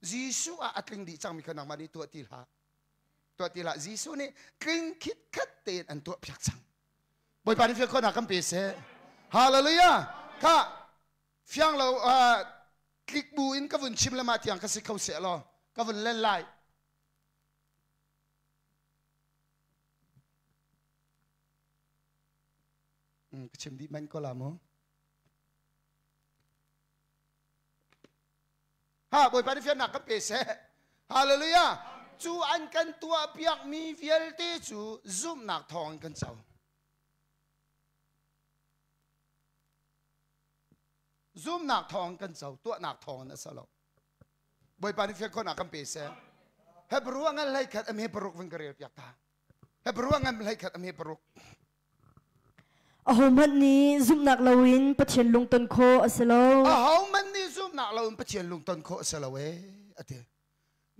Jesuh ah a tling dih cangmi kha nangmah nih tuah ti hlah. Tuah ti hlah. Jesuh nih tling khitkhat tein an tuah piak cang. Bawipa nih fiang khawhnak kan pe seh. Hallelujah. Kha fiang lo tlik bu in ka vun chim le mah tiang ka si kho seh law ka vun len lai. Ka chim dih manh ko la mu. Ha Bawipa nih fiannak kan pe seh. Hallelujah. Cu an kan tuah piakmi vialte cu zumhnak thawng in kan co. Zumhnak thawng kan co, tuahnak thawng in a si lo. Bawipa nih fian khawhnak kan pe seh. Hebrew a ngan hlei khat a hme paruk vun ka rel piak ta. Hebrew a ngan hlei khat a hme paruk. Ahohmanh nih zumhnak loin Pathian lungton khawh a si lo. Ahohmanh nih zumhnak loin Pathian lungton khawh a si lo ee a ti.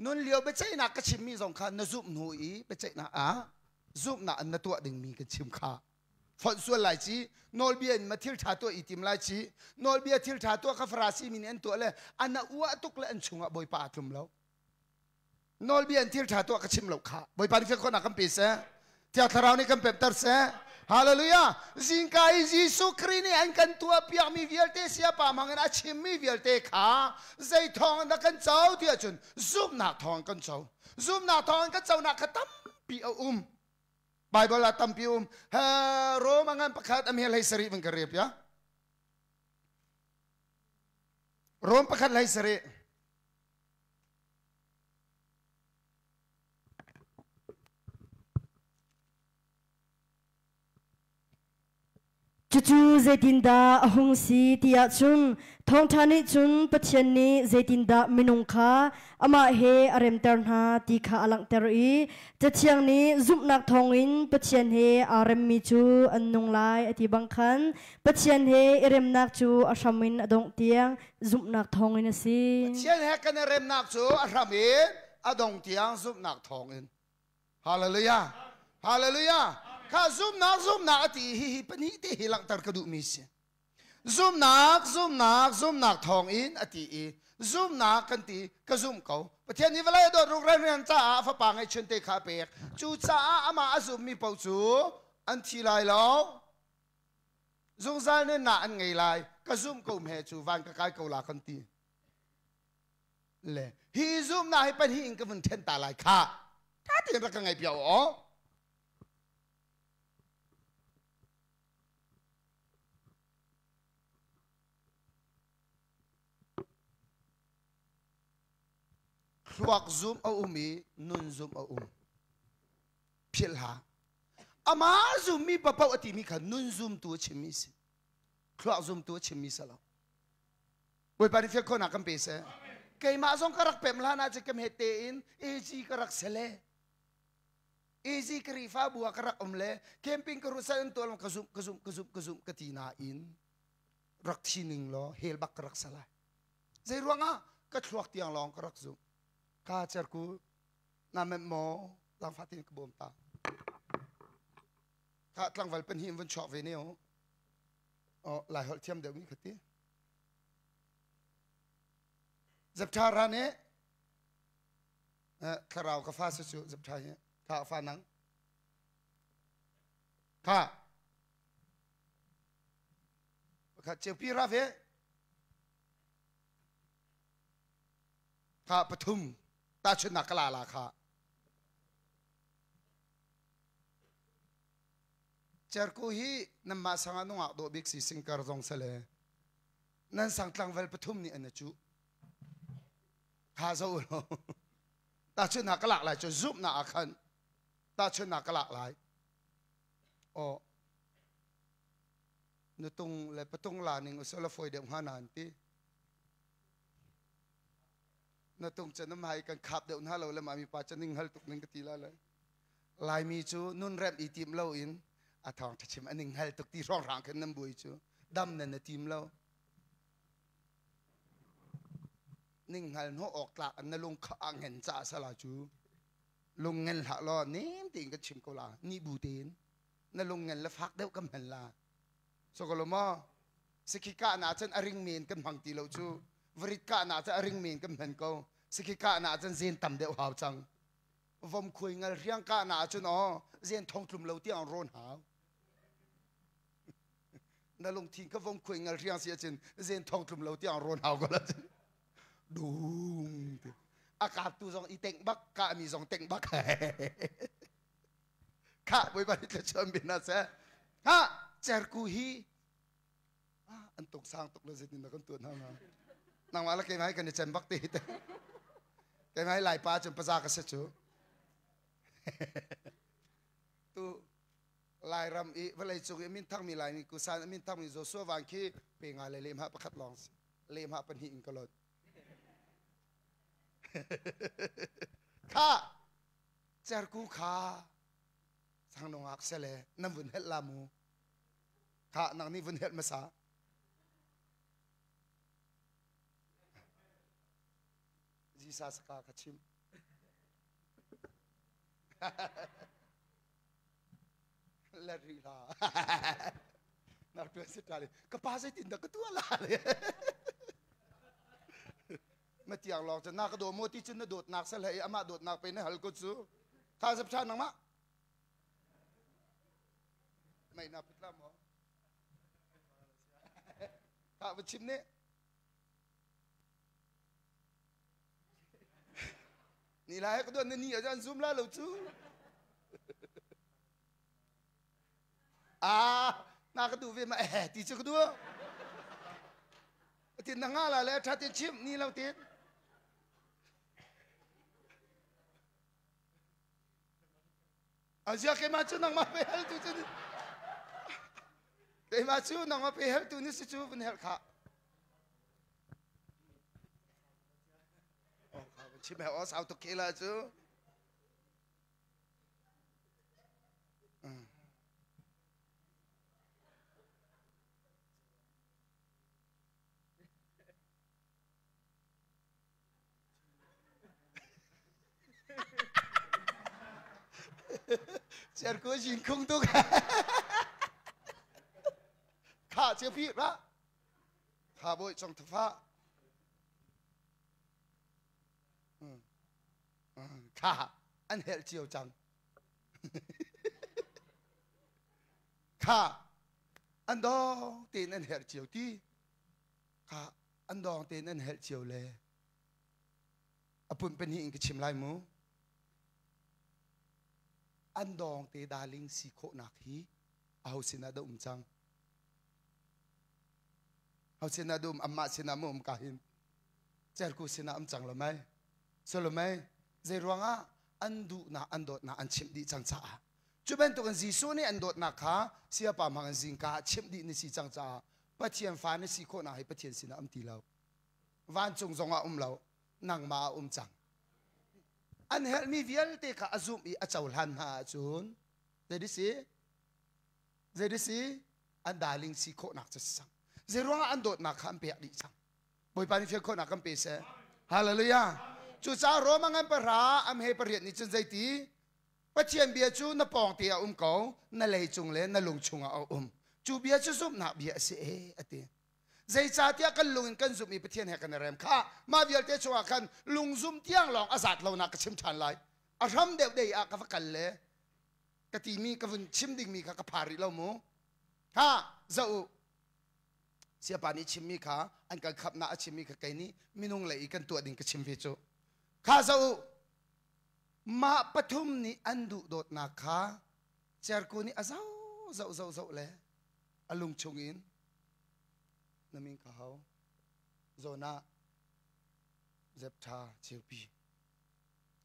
Nun lio biaceihnak ka chimmi zong kha na zumh hnu i biaceihnak ah zumhnak in na tuah dingmi ka chim kha. Fonh sual lai ci, nawlbia in ma thil ṭha tuah i tim lai ci, nawlbia thil ṭha tuah kha Farasi mi nih an tuah le an a uah tuk le an chungah Bawipa aa tlum lo. Nawlbia in thil ṭha tuah ka chim lo kha. Bawipa nih fiankhawhnak kan pe seh. Thiang Thlarau nih kan pemter seh. Hallelujah. Zingka i Jesuh Khrih nih an kan tuah piakmi vialte siapa hmang in a chimmi vialte kha zei thawng in dah kan co ti ahcun zumhnak thawng kan co. Zumhnak thawng in kan conak kha tampi a um. Bible ah tampi um. Rome a ngan pakhat a hmel hei sarih van ka rel piak. Rome pakhat hlei sarih. Cucu zeitindah a hung si ti ahcun thawngṭha nih cun Pathian nih zeitindah minung kha amah he a remter hna ti kha a langhter i Cathiang nih zumhnak thawngin Pathian he aa remmi cu an nung lai a ti bang khan Pathian he i remnak cu a hram in a dongh tiang zumhnak thawngin a si. Pathian he kan i remnak cu a hram in a dong tiang zumhnak thawngin. Hallelujah. Hallelujah. Kha zumhnak zumhnak a ti hi hi pahnih te hi langhter ka duhmi si. Zumhnak zumhnak zumhnak thawngin a ti i zumhnak kan ti ka zumh ko. Pathian nih vawlei a dawt ruk rian caah a fapa ngeihchun te kha a pek. Cucaah amah a zummi paoh cu an thi lai lo. Zungzal nunnak an ngei lai. Ka zumh ko hme cu van ka kai ko la kan ti. Le hi zumhnak hi pahnih in ka vun then ta lai kha. Tha tein rak ka ngai piak aw. Thluak zum a um i nun zum a um. Philh hlah. Amah zummi papaoh a timi kha nun zumtu a chimmi si. Thluak zumtu a chimmi si lo. Bawipa nih fiang khawhnak kan pe seh. Keimah zong ka rak pem hlan ah cun ka hmet tein AG ka rak si le AG Khrihfabu ah ka rak um le camping ka ruah an tuah ka zumh ka zumh ka zumh ka zumh ka ti nain rak thi ning law hell bak ka rak sa lai. Zei ruangah ka thluak tiang lawng ka rak zumh. Ka cerku na menh maw zaangfah tein ka bawm ta kha tlangval pahnih in vun chuak ve ne o oh lai holh thiam deuh mi kha ti zaptha ra ne thlarau ka fa su cu zaptha hi kha fa nang kha pakhat ceupi ra ve Kha pathum tahchunhnak ka la la kha. Cerku hi nanmah sang ah nungak dawh bik si singkar zong sale nan sang tlangval pathum nih an cu kha zo lo tahchunhnak ka lak lai cu zumhnak ah khan tahchunhnak ka lak lai aw nutung le patung la ning usala foi deuh hnga na an ti Na tung can um hai kan khap deuh hna lo le mah mipa can ning hal tuk ning ka ti la le. Laimi cu nun rem i tim lo in a thawng ṭha a ning hal tuk ti hrawng hrang khan nan buai cu dam nan na tim lo. Ning hngal hnawh awk tlak an na lung kha a ngen ca sala cu lung ngen hlah law nem tein kan chim ko la ni bu tein na lung ngen le fak deuh kan hman la so ko lo maw Sikhi kahnak cun a ring men kan hmang ti lo cu. Varit kahnak cu a ring men kan hman ko. Siki kah na ahcun zen tam deuh hau cang. Vom khuai ngal riang kah na ahcun aw zen thong tlum lo tiang rawn hau. Na lungthin ka vom khuai ngal riang si ahcun zen thong tlum lo tiang rawn hau ko la cun. Dung ti. A kaptu zong i tengh bak, kahmi zong tengh bak. Khah Bawipa nih thluachuah bin hna seh. Ha cerku hi an tuk sang tuk le zeitin dah kan tuah hna hnga. Nangmah le keimah hi kan i cem bak te hi te. Keimah hi Laipa cun paza ka si cu. Tu Lairam i vawlei cung i minthangmi Laimi kusan minthangmi Joshua Van khi pe nga le lehmah pakhat lawng si. Lehmah pahnih in ka lot. Kha cerku kha sang nungak sele nan vun helh la mu kha nang nih vun helh hmasa Jesus ka ka chim let rih la nak tuan si ta ka pa zeitin dah ka tua la le ma tiang lawng cu na ka daw maw ti cun na dawtnak sal hei amah dawtnak pe na hal ko cu tha zap tha nangmah mei na put la maw tha va chim ne ni lai ka duan na ni a an zoom la lo cu Ah, na ka duh ve ma eh ti cu ka duh. Tin na nga la le tha tin chim ni lo tin. Azia keimah cu nangmah pe hal tu cu keimah cu nangmah pe hal tu ni si cu vun hel kha. Oh, kha chim he o sau tuk ke la cu. Cerku jin khung tuk. Kha chia pi ra. Kha boi chong thafa. Kha an helh cio cang. Kha an dawng tein an herh cio ti. Kha an dawng tein an helh cio le a pun pahnih in ka chim lai mu. An dawng te darling si khawhnak hi aho sinah dah um cang? Ho sinah dah um? Amah sinah maw um ka hin? Cerku sinah um cang lo mei? Solomei zei ruangah an duhnak an dawtnak an chimh dih cang caah cu bantukin Jesuh nih an dawtnak kha siapa hmang in zingka ah chimh dih na si cang caah Pathian fa na si khawhnak hi Pathian sinah um ti lo vancung zongah um lo nangmah ah um cang an helhmi vialte kha a zumh i a cohlan hna ahcun zei zei si an darling si khawhnak cu si cang zei ruangah an dawtnak kha an pek dih cang Bawipa nih fian khawhnak kan pe seh. Hallelujah. Cucaah Roma ngan pahra am he pariat nih cun zeiti Pathian bia cu na pawng te ah um ko, na lei cung le na lung chungah a um. Cu bia cu zumhnak bia a si e a ti. Zeicahtiah kan lung in kan zumh i Pathian he kan i rem kha mah vialte chungah khan lungzum tiang lawng a zat lonak ka chim ṭhan lai. A hram deuh dei ah ka va kal le ka timi ka vun chim dingmi kha ka phar rih lo mu. Ha zoh u Siapa nih chimmi kha an kan khamhnak a chimmi kha kei nih minung lei i kan tuah ding ka chim ve cu. Kha zoh u, mah pathum nih an duh dawtnak kha cerku nih a zoh zoh zoh zoh le a lung chung in na min ka hau Jonah Zeptha Ceupi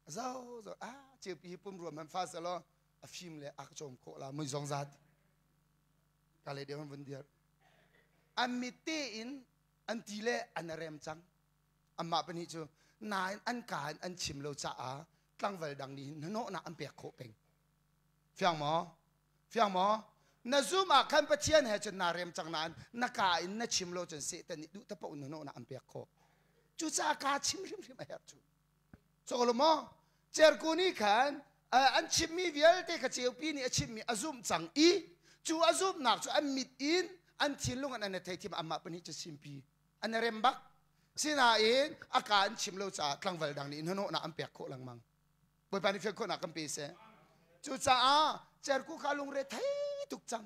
a zoh zoh ah Ceupi hi pum ruam han fa selaw a fim le a ka cawm khawh la mui zong zat ka le deuh an vun dir an mit tein an ti le an rem cang amah pahnih cu nain an ka in an chim lo caah tlangval dang nih hin hnawhnak an pek khawh peng fiang maw fiang maw na zum ah khan Pathian he cun naa rem cang nain na ka in na chim lo cun Satan nih duh te paoh hnawhnak an pek khawh cucaah kaa chim hrimhrim a herh cu Cawk maw? Cerku nih khan an chimmi vialte kha ceupi nih a chimmi a zumh cang i cu a zumhnak cu an mit in an thinlung in an i theithiam amah pahnih cu simpi an i rem bak. Sinain a ka an chim lo caah tlangval dang nih hnahnawhnak an pek khawh lengmang. Bawipa nih fian khawhnak kan pe seh. Cucaah cerku kha lungre thei tuk cang.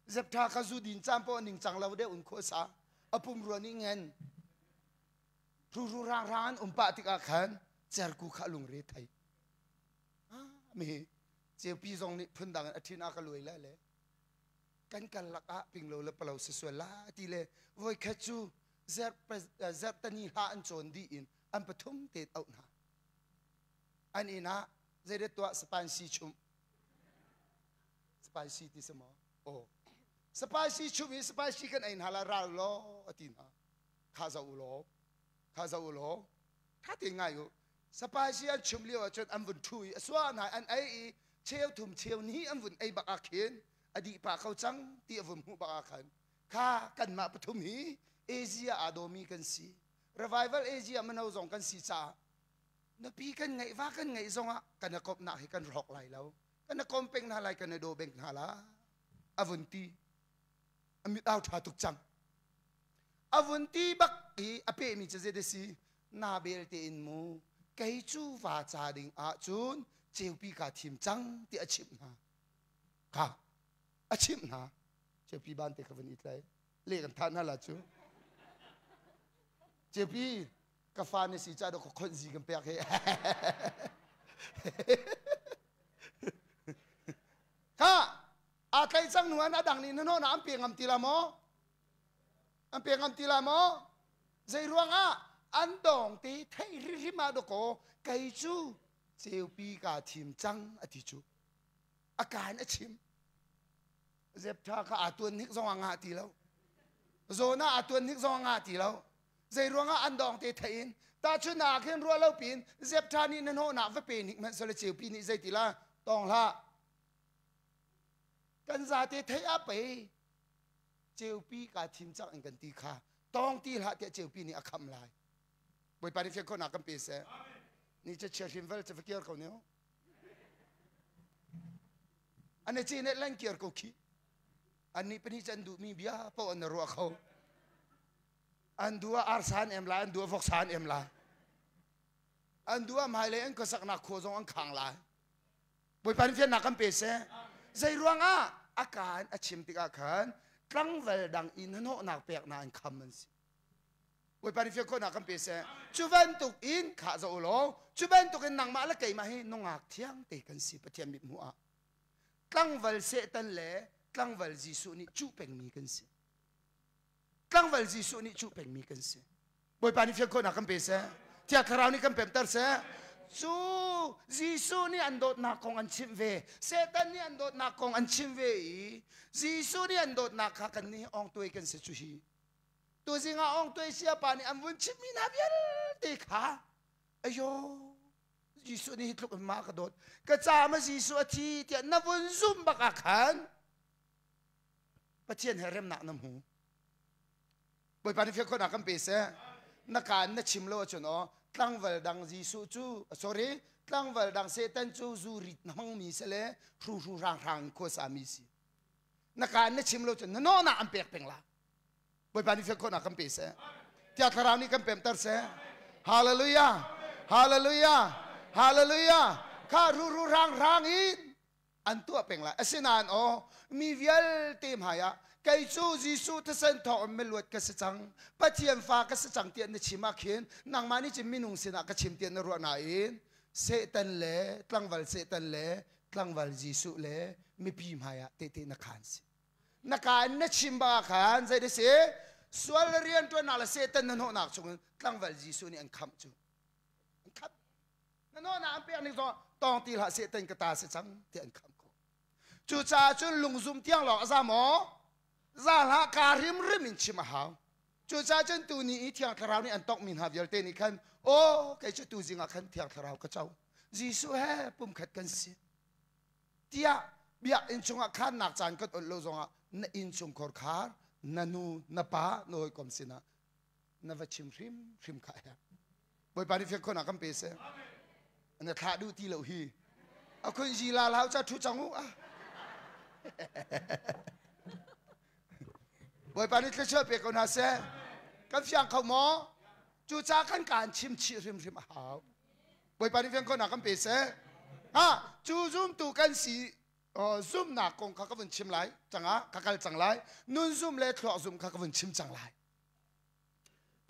Zeptha kha zu din caan poah ningcang lo deuh in khuasa a pumrua nih ngen ruru rang rang an um pah tikah khan cerku kha lungre thei. Mi ceupi zong nih phundang in a ṭhin a ka luai la le kan kal lakah pinglo le palo si sual la ti le voikhat cu zerhtani hla an cawn dih in an pathum te auh hna an inn ah zeidet tuah spicy chumh spicy ti si maw aw spicy chumh i spicy kan ei hna la ral law a ti hna kha zo u law kha zo u law tha te ngai u spicy an chum lio ahcun an vun ṭhu i a sua hna an ei i cheu thum cheu hnih an vun ei bak ah khin a dih pah ko cang ti a vun hmuh bak ah khan kha kanmah pathum hi Asia aa dawmi kan si revival Asia mino zong kan si caah nupi kan ngeih va kan ngeih zongah kan i komhnak hi kan rawk lai lo kan i kom peng hna lai kan i daw beng hna la a vun ti a mit au ṭha tuk cang a vun ti bak i a pehmi cu zei si na belte in mu kei cu va ca ding ah cun ceupi kaa thim cang ti a chimh hna kha a chimh hna ceupi ban te kha van i tlai le kan thah hna la cu ceupi ka fa na si ca do ka khonh zi kan pek he kha aa tlai cang nu an adang nih na an pe ngam ti la maw an pe ngam ti la maw zei ruangah an dawng te thei hrimhrim ah dakaw kei cu ceupi kaa thim cang a ti cu a kaan a chim zeptha kha aa tuan hnik zong a ngah ti lo zona aa tuan hnik zong a ngah ti lo zei ruangah an dawng te thei in tahchun ah khin ruah lo pin zeptha nih na hnawhnak va pe hnik hmanh sale ceupi nih zei ti la tawng hlah kan zate thei a pei ceupi kaa thim cang in kan ti kha tawng ti hlah tiah ceupi nih a kham lai Bawipa nih fian khawhnak kan pe seh ni che chia hrim vel che fakir ko ne an chi ne lan kiar ko khi an nih pahnih can duh mi bia po an ruah kho an duh ah arsa an em lai an duh ah voksa an em lai an duh ah hmailei an khuasaknak khua zong an khang lai Bawipa nih fiannak kan pe seh zei ruangah a kaa in a chim tikah khan tlangval dang i hnahnawhnak peknak in kham an si Bawipa nih fian khawhnak kan pe seh cu bantuk in khah zo law cu bantuk in nangmah le keimah hi nungak thiang te kan si Pathian mit hmuh ah tlangval Satan le tlangval Jesuh nih cuh pengmi kan si tlangval Jesuh nih cuh pengmi kan si Bawipa nih fian khawhnak kan pe seh Thiang Thlarau nih kan pemter seh cu Jesuh nih an dawtnak kong an chimh ve Satan nih an dawtnak kong an chim ve i Jesuh nih an dawtnak kha kan nih ongtuai kan si cu hi tuzing ah ongtuai siapa nih an vun chimmi hna vialte kha ayo Jesuh nih hi tluk in ma ka dawt ka ca ma Jesuh a thi tiah na vun zum bak ah khan Pathian he remnak na hmu. Bawipa nih fian khawhnak kan pe seh. Na kaan na chim lo ahcun aw tlangval dang Jesuh cu sorry tlangval dang Satan cu zu rit na hmangmi si le hru hru hrang hrang in khua sami si. Na kaan na chim lo cun na nawhnak an pek peng la. Bawipa nih fian khawhnak kan pe seh. Tiah thlarau nih kan pemter seh. Hallelujah. Hallelujah. Hallelujah. Kha ru ru rang rang in an tuah peng lai asinain aw mi vialte hmaiah kei cu Jesuh thisen thawng in miluat ka si cang Pathian fa ka si cang tiah na chim ah khin nangmah nih cun minung sinah ka chim tiah na ruah nain Satan le tlangval Satan le tlangval Jesuh le mipi hmaiah tehte na khaan si na ka in na chim bak khan zei si sual le rianṭuannak le Satan na hnawhnak chungin tlangval Jesuh nih an khamh cu an khamh na nawhnak an pek ning zong tawng ti hlah seh ka ta si cang ti an kham ko cucaah cun lungzum tiang lawng a za maw za hlah ka hrimhrim in chim a hau cucaah cun tu ni i thiang thlarau nih an tongmi hna vialte nih khan aw kei cu tu zing ah khan thiang thlarau ka co Jesuh he pumkhat kan si tiah biakinn chungah khannak caan kan ol lo zongah na inn chungkhar khar na nu na pa na hawikom sinah na va chim hrimhrim kha a herh Bawipa nih fian khawhnak kan pe seh na thlah duh ti lo hi a khun zi la lau cha thu cang u ah Bawipa nih thluachuah pe ko hna seh kan fiang kho maw? Cucaah kan kaan chim chih hrimhrim a hau. Bawipa nih fiang khawhnak kan pe seh. Ha, cu zumtu kan si zumnak kong kha ka vun chim lai cangah ka kal cang lai. Nun zum le thluak zum kha ka vun chim cang lai.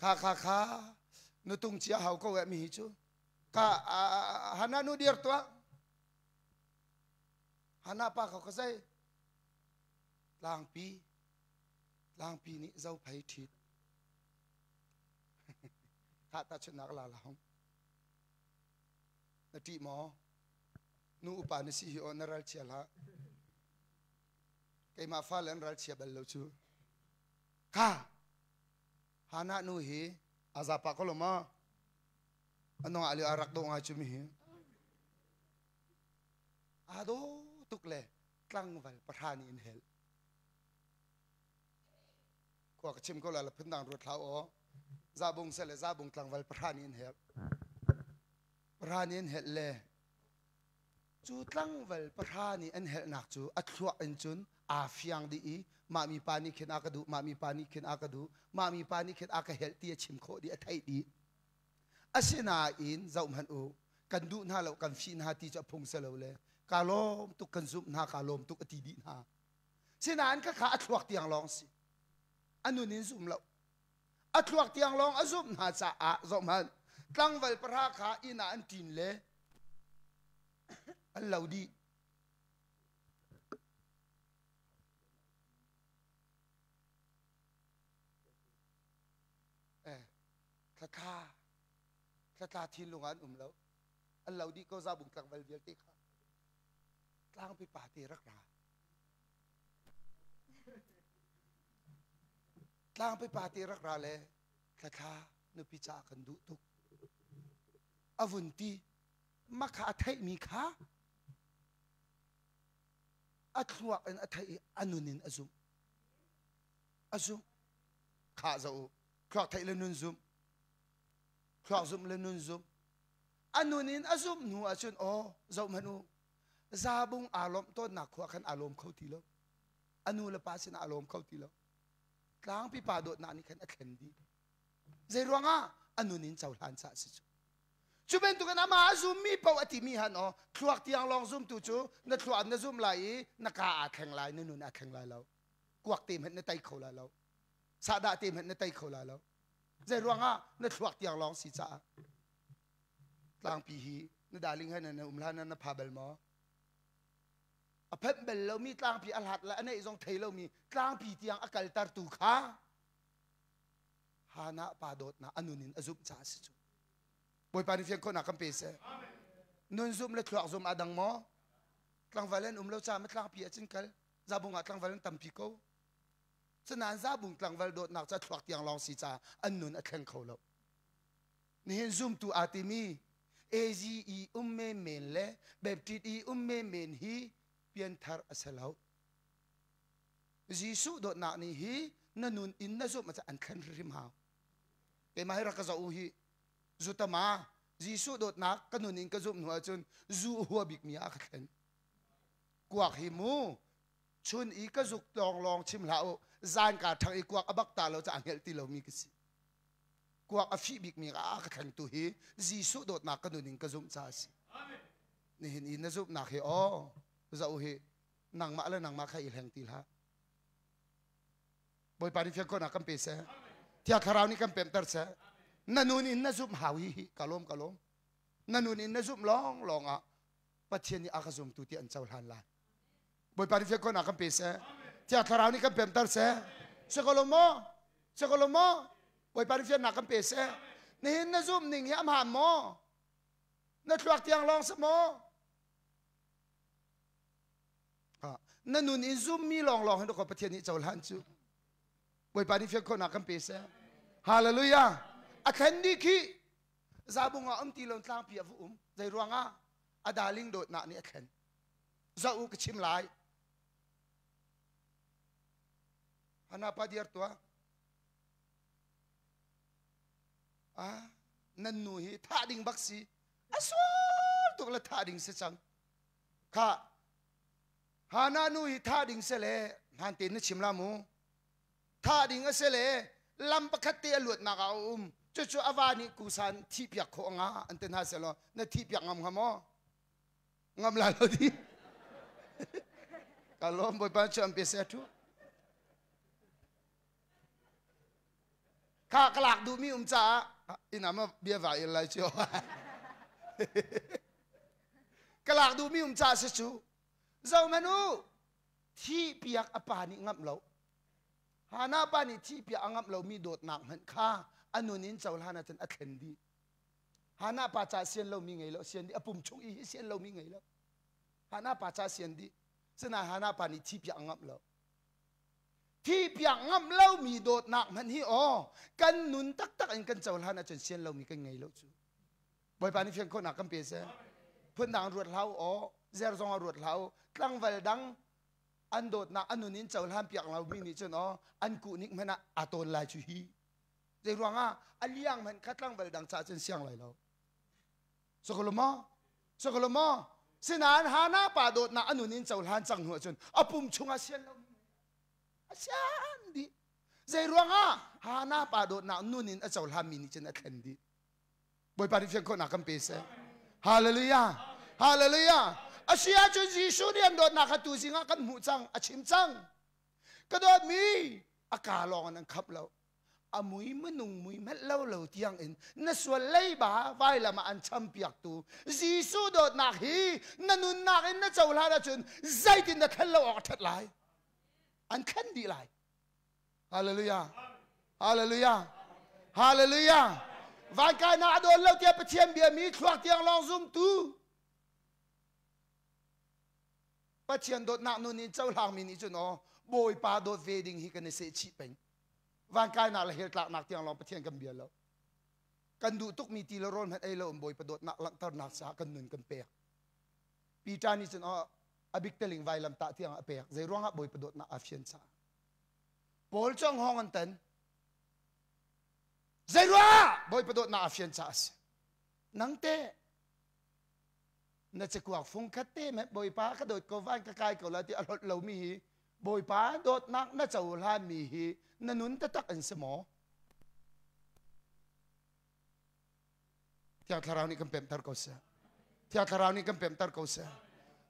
Kha kha kha nutung chia hau ko eh mi hi cu. Ka hana nu dir tuah. Hana pa kha ka zei tlangpi tlangpi nih zophei ṭhit khah tahchunhnak la la hong na ṭih maw nu upa na si hi aw na ral chia hlah keimah fale an ral chia bal lo cu kha hana nu hi azapa ko lo ma anong ah lio a rak do ngai cu mi hi aa do tuk le tlangval pahra nih in hel khua ka chim ko la la phundang ruat hlah aw zabung se le zabung tlangval pahra nih in hel pahra nih in hel le cu tlangval pahra nih an helnak cu a thluak in cun aa fiang dih i mah mi pa nih khin a ka duh mah mi pa nih khin a ka duh mah mi pa nih khin a ka helh ti a chim khawh dih a theih dih Asinain zohhmanh u, kan duh hna lo, kan fih hna ti cu a phung si lo le kaa lawm tuk, kan zumh hna, kaa lawm tuk a ti dih hna. Sinain khakha a thluak tiang lawng si. A nun in zum lo. A thluak tiang lawng a zumh hna caah zohhmanh, tlangval pahra kha inn ah an ṭin le an lo dih. Eh, thlatla thlatla thinlung ah an um lo an lo dih ko zabung tlangval vialte kha tlangpi pa te rak ra tlangpi pa te rak ra le thlatla nupi ca kan duh tuk a vun ti makha a theihmi kha a thluak in a theih i a nun in a zumh a zumh khah zo u thluak theih le nun zumh thluak zumh le nun zumh a nun in a zumh hnu ahcun aw zoh hmanh u zabung aa lawmh tawnnak khua khan aa lawm kho ti lo a nu le pa sinah aa lawm kho ti lo tlangpi pa dawtnak nih khan a thlen dih zei ruangah a nun in cohlan ca si cu cu bantukin amah a zummi paoh a timi han aw thluak tiang lawng zumtu cu na thluak na zum lai i na ka aa thleng lai na nun aa thleng lai lo kuak te hmanh na tei kho lai lo sahdah te hmanh na tei kho lai lo zei ruangah na thluak tiang lawng si caah tlangpi hi na darling he na um hlan na pha bal maw a phanh bal lomi tlangpi a hlat le a neih zong thei lomi tlangpi tiang a kaltertu kha hana pa dawtnak a nun in a zumh caah si cu bawipa nih fian khawhnak kan pe seh nun zumh le thluak zumh a dang maw tlangval an um lo caah ma tlangpi ah cun kal zabung ah tlangval an tampi ko Cunain zabung tlangval dawtnak cu a thluak tiang lawng si caah an nun a thleng kho lo. Nihin zumtu aa timi AG i um menmen le Baptist i um menmen hi pianthar a si lo. Jesuh dawtnak nih hi na nun in na zumh ah an thlen hrimhrim hau. Keimah hi rak ka zoh u hi. Zutama Jesuh dawtnak ka nun in ka zumh hnu ahcun zu hua bikmi ah ka thlen. Kuak hi mu chun i ka zuk lawng chim hlah u zan ka ṭhang i kuak a bak ta lo ca a hngelh ti lomi ka si kuak a fih bikmi a ka thlengtu hi Jesuh dawtnak ka nun in ka zumh caah a si nihin i na zumhnak hi aw zoh hi nangmah le nangmah kha i hleng ti hlah Bawipa nih fian khawhnak kan pe seh Thiang Thlarau nih kan pemter seh na nun in na zumh hau hi hi ka lawm ka lawm na nun in na zumh lawng lawng ah Pathian nih a ka zumtu ti an cohlan lai Bawipa nih fiankhawhnak kan pe seh. Thiang Thlarau nih kan pemter seh. Si ko lo maw? Si ko lo maw? Bawipa nih fiannak kan pe seh. Nihin na zumh ning hi a hmaan maw? Na thluak tiang lawng si maw? Na nun in zummi lawnglawng hin ko Pathian nih cohlan cu. Bawipa nih fiankhawhnak kan pe seh. Hallelujah. A thlen dih khi zabung ah um ti lo tlangpi a va um. Zei ruangah? A darling dawtnak nih a thlen. Zoh u ka chim lai. Hana pa diar tuah. Ah, nan nu hi thah ding bak si. A sual tuk le thah ding si cang. Kha Hana nu hi thah ding se le hmaan tein na chim la mu. Thah ding a si le lam pakhat te a luatnak ah a um. Cucu a va nih kusan thih piak khawh nga an ti hna selaw na thih piak ngam hnga maw? Ngam la lo di. Ka lawm Bawipa cu an pe seh thu. Kha ka lak duhmi um caah inn ah ma bia va il lai cio. Ka lak duhmi um caah si cu. Zohmanh u, thih piak a pa nih ngamh lo. Hannah pa nih thih piak a ngamh lomi dawtnak hmanh kha a nun in cohlan ahcun a thlen dih. Hannah pa ca sian lomi ngei lo, sian dih. A pum chung i hi sian lomi ngei lo. Hannah pa ca sian dih. Sinain Hannah pa nih thih piak a ngamh lo. Thih piak ngamh lomi dawtnak hmanh hi aw kan nun taktak in kan cohlan ahcun sian lomi kan ngei lo cu. Bawipa nih fian khawhnak kan pe seh. Phundang ruat hlah u aw, zer zong ah ruat hlah u. Tlangval dang an dawtnak a nun in cohlan piak lomi nih cun aw an kuhnik hmanh ah aa tawn lai cu hi. Zei ruangah a liang hmanh kha tlangval dang caah cun siang lai lo. Sokolo maw? Sokolo maw? Sinain Hana pa dawtnak a nun in cohlan cang hnu ahcun a pum chungah sian lo a sian dih. Zei ruangah Hana pa dawtnak nun in a cohlanmi nih cun a thlen dih. Bawipa nih fian khawhnak kan pe seh. Hallelujah. Hallelujah. A si ahcun Jesuh nih an dawtnak kha tuzing ah kan hmuh cang, a chim cang. Ka dawtmi, a ka lawng in an khamh lo. A mui minung mui hmanh lo lo tiang in na sual leiba vailam ah an champiaktu Jesuh dawtnak hi na nunnak in na cohlan ahcun zeitin na thlen lo awk a ṭhat lai. An thlen dih lai. Hallelujah. Hallelujah. Hallelujah. Vankainak a dawn lo tiah Pathian bia mi thluak tiang lawng zumtu. Pathian dawtnak nun in cohlang mi nih cun aw Bawipa dawt ve ding hi kan i seh chih peng. Vankainak le hell tlaknak tiang lawng Pathian kan bia lo. Kan duh tukmi ti le rawl hmanh ei lo in Bawipa dawtnak langhternak caah kan nun kan pek. Peter nih cun aw a bik teling vailam tah tiang a pek. Zei ruangah Bawipa dawtnak aa fian caah. Paul cu hngawng an tan. Zeiruah Bawipa dawtnak a fian caah a si. Nang te na cakuak fung khat te me Bawipa ka dawt ko van ka kai ko la ti a hlot lomi hi Bawipa dawtnak na cohlan mi hi na nun taktak in si maw? Thiang Thlarau nih kan pemter ko seh. Thiang Thlarau nih kan pemter ko seh.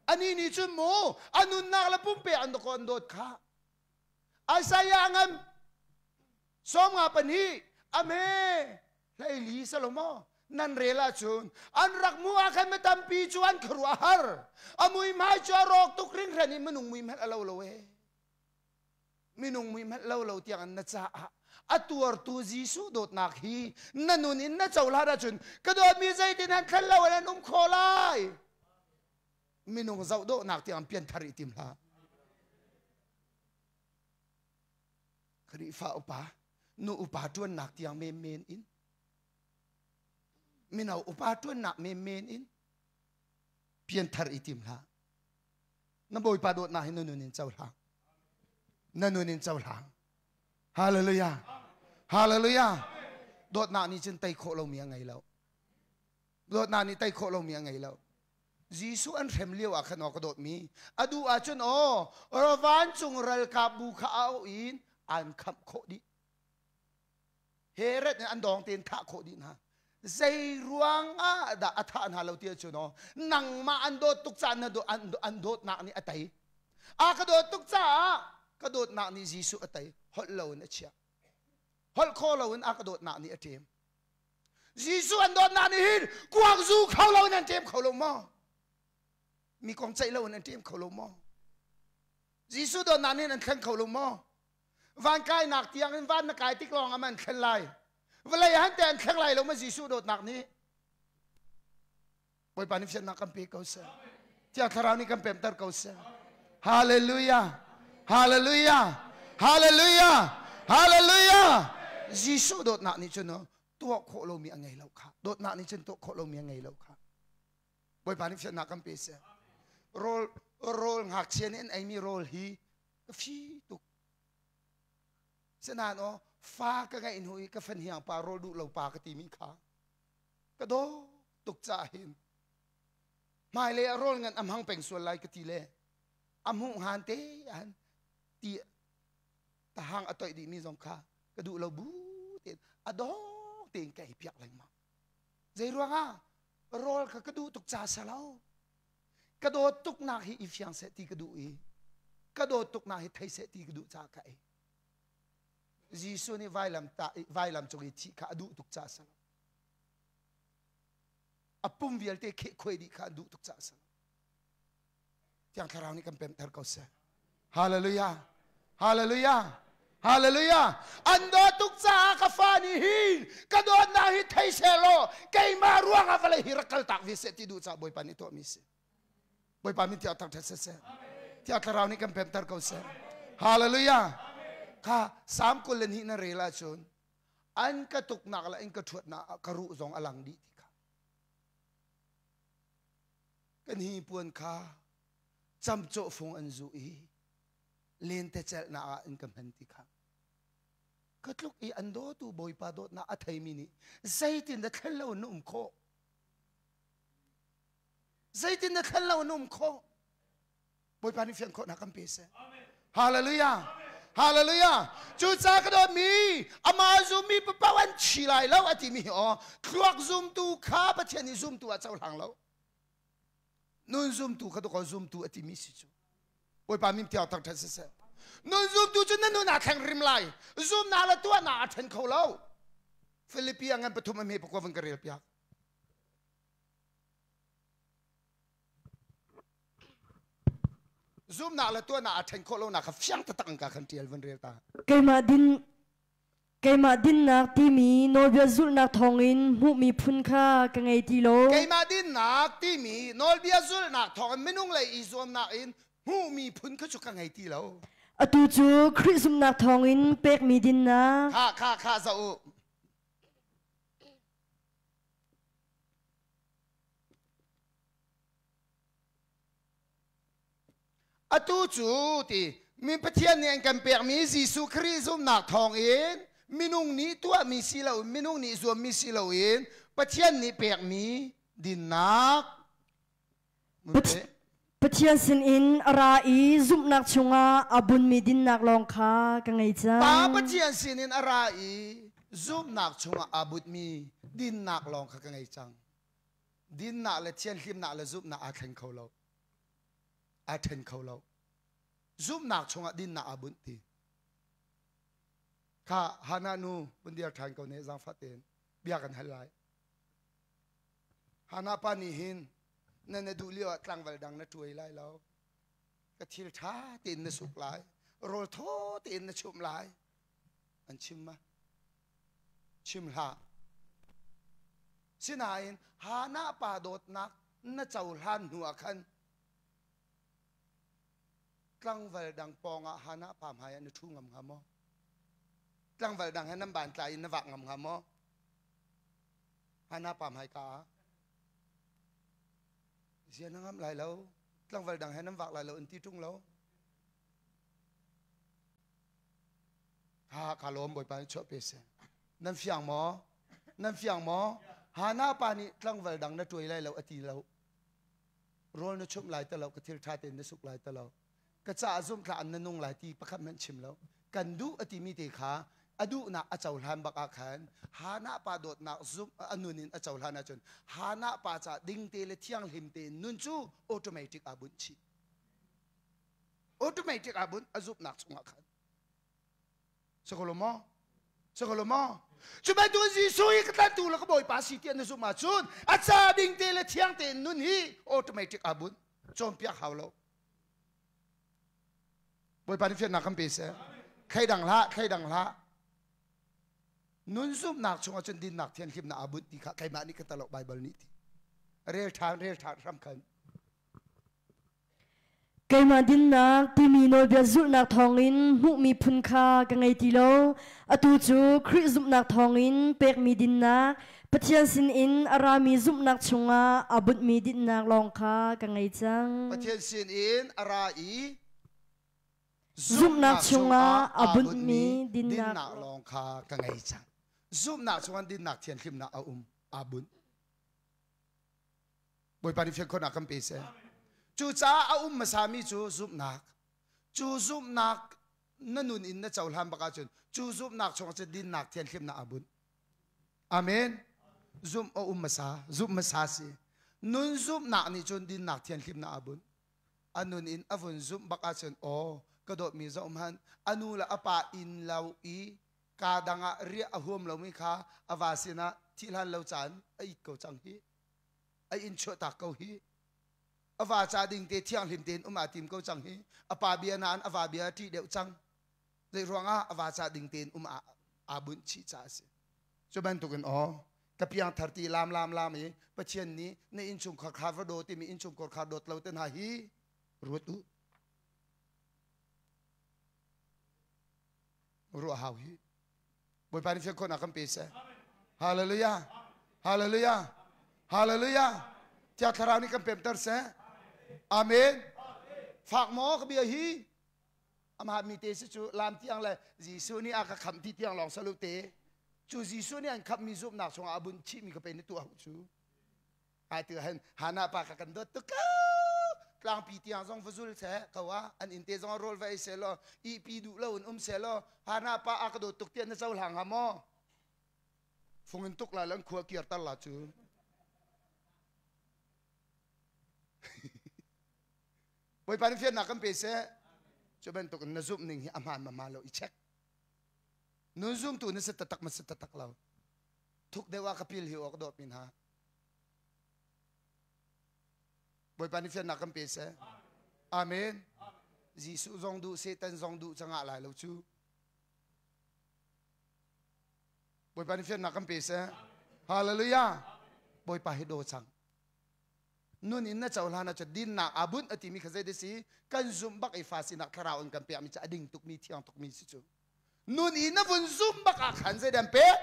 Ani nih cun mu a nunnak le pumpe an ko an dawt kha. Isaiah ngan 52 ame hleili salomo nan rel ahcun an rak mu ah khan mi tampi cu an khuaruah har a muihmai cu a rawk tuk hringhran i minung mui hmanh a lo lo e minung mui hmanh lo lo tiang in na caah a tuartu Jesuh dawtnak hi na nun in na cohlan ahcun ka dawtmi zeitin han thlen lo in an um khawh lai minung zoh dawhnak tiang pianthar i tim hlah Khrihfa upa nu upa ṭuannak tiang menmen in mino upa ṭuannak menmen in pianthar i tim hlah na Bawipa dawtnak hi na nun in cohlang na nun in cohlang hallelujah hallelujah dawtnak nih cun tei khawh lomi a ngei lo dawtnak nih tei khawh lomi a ngei lo Jesuh an hrem lio ah khan aw ka dawtmi a duh ahcun aw vancung ralkapbu kha a auh in an khamh khawh dih Herod nih an dawng tein thah khawh dih hna. Zei ruang ah dah a thah hna lo ti ahcun aw nangmah an dawt tuk caah na an dawtnak nih a tei. A ka dawt tuk caah ka dawtnak nih Jesuh a tei. Holh lo in a chiah. Holh kho lo in a ka dawtnak nih a ṭem. Jesuh an dawtnak nih hin kuak zu kho lo in an ṭem kho lo maw? Mi kong ceih lo in an ṭem kho lo maw? Jesuh dawtnak nih an thleng kho lo maw? Van kainak tiang in van na kai tik lawng ah an thlen lai. Vawlei han te an thleng lai lo ma Jesuh dawtnak nih. Bawipa nih fiannak kan pe ko seh. Thiang Thlarau nih kan pemter ko seh. Hallelujah. Hallelujah. Hallelujah. Hallelujah. Jesuh dawtnak nih cun tuah khawh lomi a ngei lo kha. Dawtnak nih cun tuah khawh lomi a ngei lo kha. Bawipa nih fiannak kan pe seh. Rawl rawl ngakchia nih an eimi rawl hi ka fi tuk sinain aw fa ka ngeih hnu i ka fahniang pa rawl duh lo pa ka timi kha ka daw tuk caah hin hmailei ah rawl ngan a hmang peng sual lai ka ti le a hmuh hngan te han ti tahang a toih dihmi zong kha ka duh lo bu tein a dawng. tein ka ei piak lengmang. Zei ruangah? Rawl kha ka duh tuk ca si lo. Ka dawt tuknak hi i fiang seh ti ka duh i ka dawt tuknak hi thei seh ti ka duh caah ka ei. Jesuh nih vailam ta vailam cung i thih kha a duh tuk caah si lo. A pum vialte kheh khuai dih kha a duh tuk caah si lo. Thiang Thlarau nih kan pemter ko seh. Hallelujah. Hallelujah. Hallelujah. An dawt tuk caah ka fa nih hin ka dawtnak hi thei seh law keimah ruangah vawlei hi rak kal tak ve seh ti duh caah Bawipa nih tuahmi si. Bawipa min tiah thangṭhat seh seh. Thiang Thlarau nih kan pemter ko seh. Hallelujah. Kha Psalm 22 na rel ahcun an ka tuknak le an ka ṭhuatnak ah ka ruh zong a lang dih ti kha. Kan hi puan kha camcawh fung an zuh i lentecelhnak ah an ka hman ti kha ka tluk i an dawtu Bawipa dawtnak a theimi nih zeitin dah thlen lo na um khawh? Zeitin dah thlen lo na um khawh? Bawipa nih fian khawhnak kan pe seh. Hallelujah. Hallelujah. Cucaah ka dawtmi amah zummi papaoh an thi lai lo a timi hi aw thluak zumtu kha Pathian nih zumtu ah cohlang lo. Nun zumtu kha dawkaw zumtu a timi si cu. Bawipa min tiang thangṭhat siseh. Nun zumtu cu na nun aa thleng rim lai. Zumnak le tuahnak aa ṭhen kho lo. Filipi a ngan pathum a hme pakua van ka rel piak. Zumnak le tuahnak aa ṭhen khawh lonak kha fiang taktak in ka khan ṭial van rel ta. Keimah din Keimah dinnak timi nawlbia zulhnak thawngin hmuhmi phun kha ka ngei ti lo. Keimah dinnak timi nawlbia zulhnak thawngin minung lei i zuamnak in hmuhmi phun kha cu ka ngei ti lo. Atu cu Khrih zumhnak thawngin pekmi dinnak. Kha kha kha zoh u. Atu cu ti mi Pathian nih an kan pekmi Jesuh Khrih zumhnak thawngin minung nih tuahmi si loin minung nih zuammi si loin Pathian nih pekmi dinnak Pathian sinin a ra i zumhnak chungah a bunmi dinnak lawng kha ka ngei cang. Pa Pathian sinin a ra i zumhnak chungah aa bunmi dinnak lawng kha ka ngei cang. Dinnak le thianhlimnak le zumhnak aa thleng kho lo. Aa ṭhen kho lo. Zumhnak chungah dinnak aa bunh ti. Kha Hannah nu vun dir ṭhan ko ne zaangfah tein bia kan hal lai. Hannah pa nih hin na na duh lio ah tlangval dang na ṭuai lai lo. Ka thil ṭha tein na suk lai. Rawl thaw tein na chumh lai. An chim ma? Chim hlah. Sinain Hannah pa dawtnak na cohlan hnu ah khan tlangval dang pawngah Hannah pa hmai ah na ṭhu ngam hnga maw? Tlangval dang he nan ban tlai in na vak ngam hnga maw? Hannah pa hmai ka ah zia na ngam lai lo. Tlangval dang he nan vak lai lo an ti ṭung lo. Ha ka lawm Bawipa nih chuah pe seh. Nan fiang maw? Nan fiang maw? Hana pa nih tlangval dang na ṭuai lai lo a ti lo. Rawl na chumh lai ti lo, ka thil ṭha tein na suk lai ti lo. Ka caah zumhthla an na nung lai ti pakhat hmanh chim lo. Kan duh a timi te kha a duhnak a cohlan bak ah khan Hana pa dawtnak zumh a nun in a cohlan ahcun Hana pa caah dingte le thianghlim tein nun cu automatic aa bunh chih. Automatic aa bunh a zumhnak chungah khan. Sakolo maw? Sakolo maw? Cu bantuk Jesuh hi ka tlantu le ka Bawipa si tiah na zumh ahcun a ca ding te le thiang tein nun hi automatic aa bunh. Cawnpiak hau lo. Bawipa nih fiannak kan pe seh. Thleidang hlah, thleidang hlah. Nun zumhnak chungah cun dinnak thianhlimnak aa bunh ti kha keimah nih ka talo Bible nih ti. Rel ṭhan, rel ṭhan hram khan. Keimah dinnak timi nawlbia zulhnak thawngin hmuhmi phun kha ka ngei ti lo. Atu cu Khrih zumhnak thawngin pekmi dinnak, Pathian sinin a rami zumhnak chungah aa bunhmi dinnak lawng kha ka ngei cang. Pathian sinin a ra i zumhnak chungah aa bunhmi dinnak lawng kha ka ngei cang. Zumhnak chungah dinnak thianhlimnak a um, aa bunh. Bawipa nih fian khawhnak kan pe seh. Cucaah a um hmasami cu zumhnak. Cu zumhnak na nun in na cohlan bak ahcun cu zumhnak chungah cun dinnak thianhlimnak aa bunh. Amen. Zumh a um hmasa, zumh hmasa si. Nun zumhnak nih cun dinnak thianhlimnak a bunh. A nun in a vun zumh bak ahcun aw ka dawtmi zoh hmanh a nu le a pa inn lo i kaa dang ah riah a huam lomi kha a va sinah thih hlan lo caan a it ko cang hi. A inn chuahtak ko hi. A va ca ding te thianghlim tein um aa tim ko cang hi. A pa bia nain a va bia a ṭih deuh cang. Zei ruangah a va ca ding tein um aa bunh chih caah a si. Cu bantukin aw ka piangthar ti lam lam lam i Pathian nih na innchungkhar kha va daw timi innchungkhar kha dawt lo te hna hi ruat u. Ruah hau hi. Bawipa nih fian khawhnak kan pe seh. Hallelujah. Hallelujah. Hallelujah. Thiang Thlarau nih kan pemter seh. Amen. Fak maw ka bia hi? Amah mi te si cu lam tiang le Jesuh nih a ka khamh ti tiang lawng salu te. Cu Jesuh nih an khamhmi zumhnak chungah a bunh chihmi ka pe ni tuah cu. Ai tu hen hana pa ka kan dawt tuk tlangpi tiang zong va zul seh ko ah an inn te zong rawl va ei seh law ihpi duh lo in um seh law hana pa a ka dawt tuk tiah na cohlang hnga maw fung in tuk la lan khua kiar tar la cu Bawipa nih fiannak kan pe seh. Cu bantuk in na zumh ning hi a hmaan ma hmaan lo i check. Nun zumtu na si taktak ma si taktak lo. Thuk deuh ah ka pil hi awk dawt mi hna. Bawipa nih fiannak kan pe seh. Amen. Jesuh zong duh, Satan zong duh cangah lai lo cu. Bawipa nih fiannak kan pe seh. Hallelujah. Bawipa hi daw cang. Nun in na cohlan ahcun dinnak aa bunh a timi kha zei si kan zumh bak i fa sinak thlarau in kan pekmi cu a ding tukmi thiang tukmi si cu nun i na vun zumh bak ah khan zeidah an pek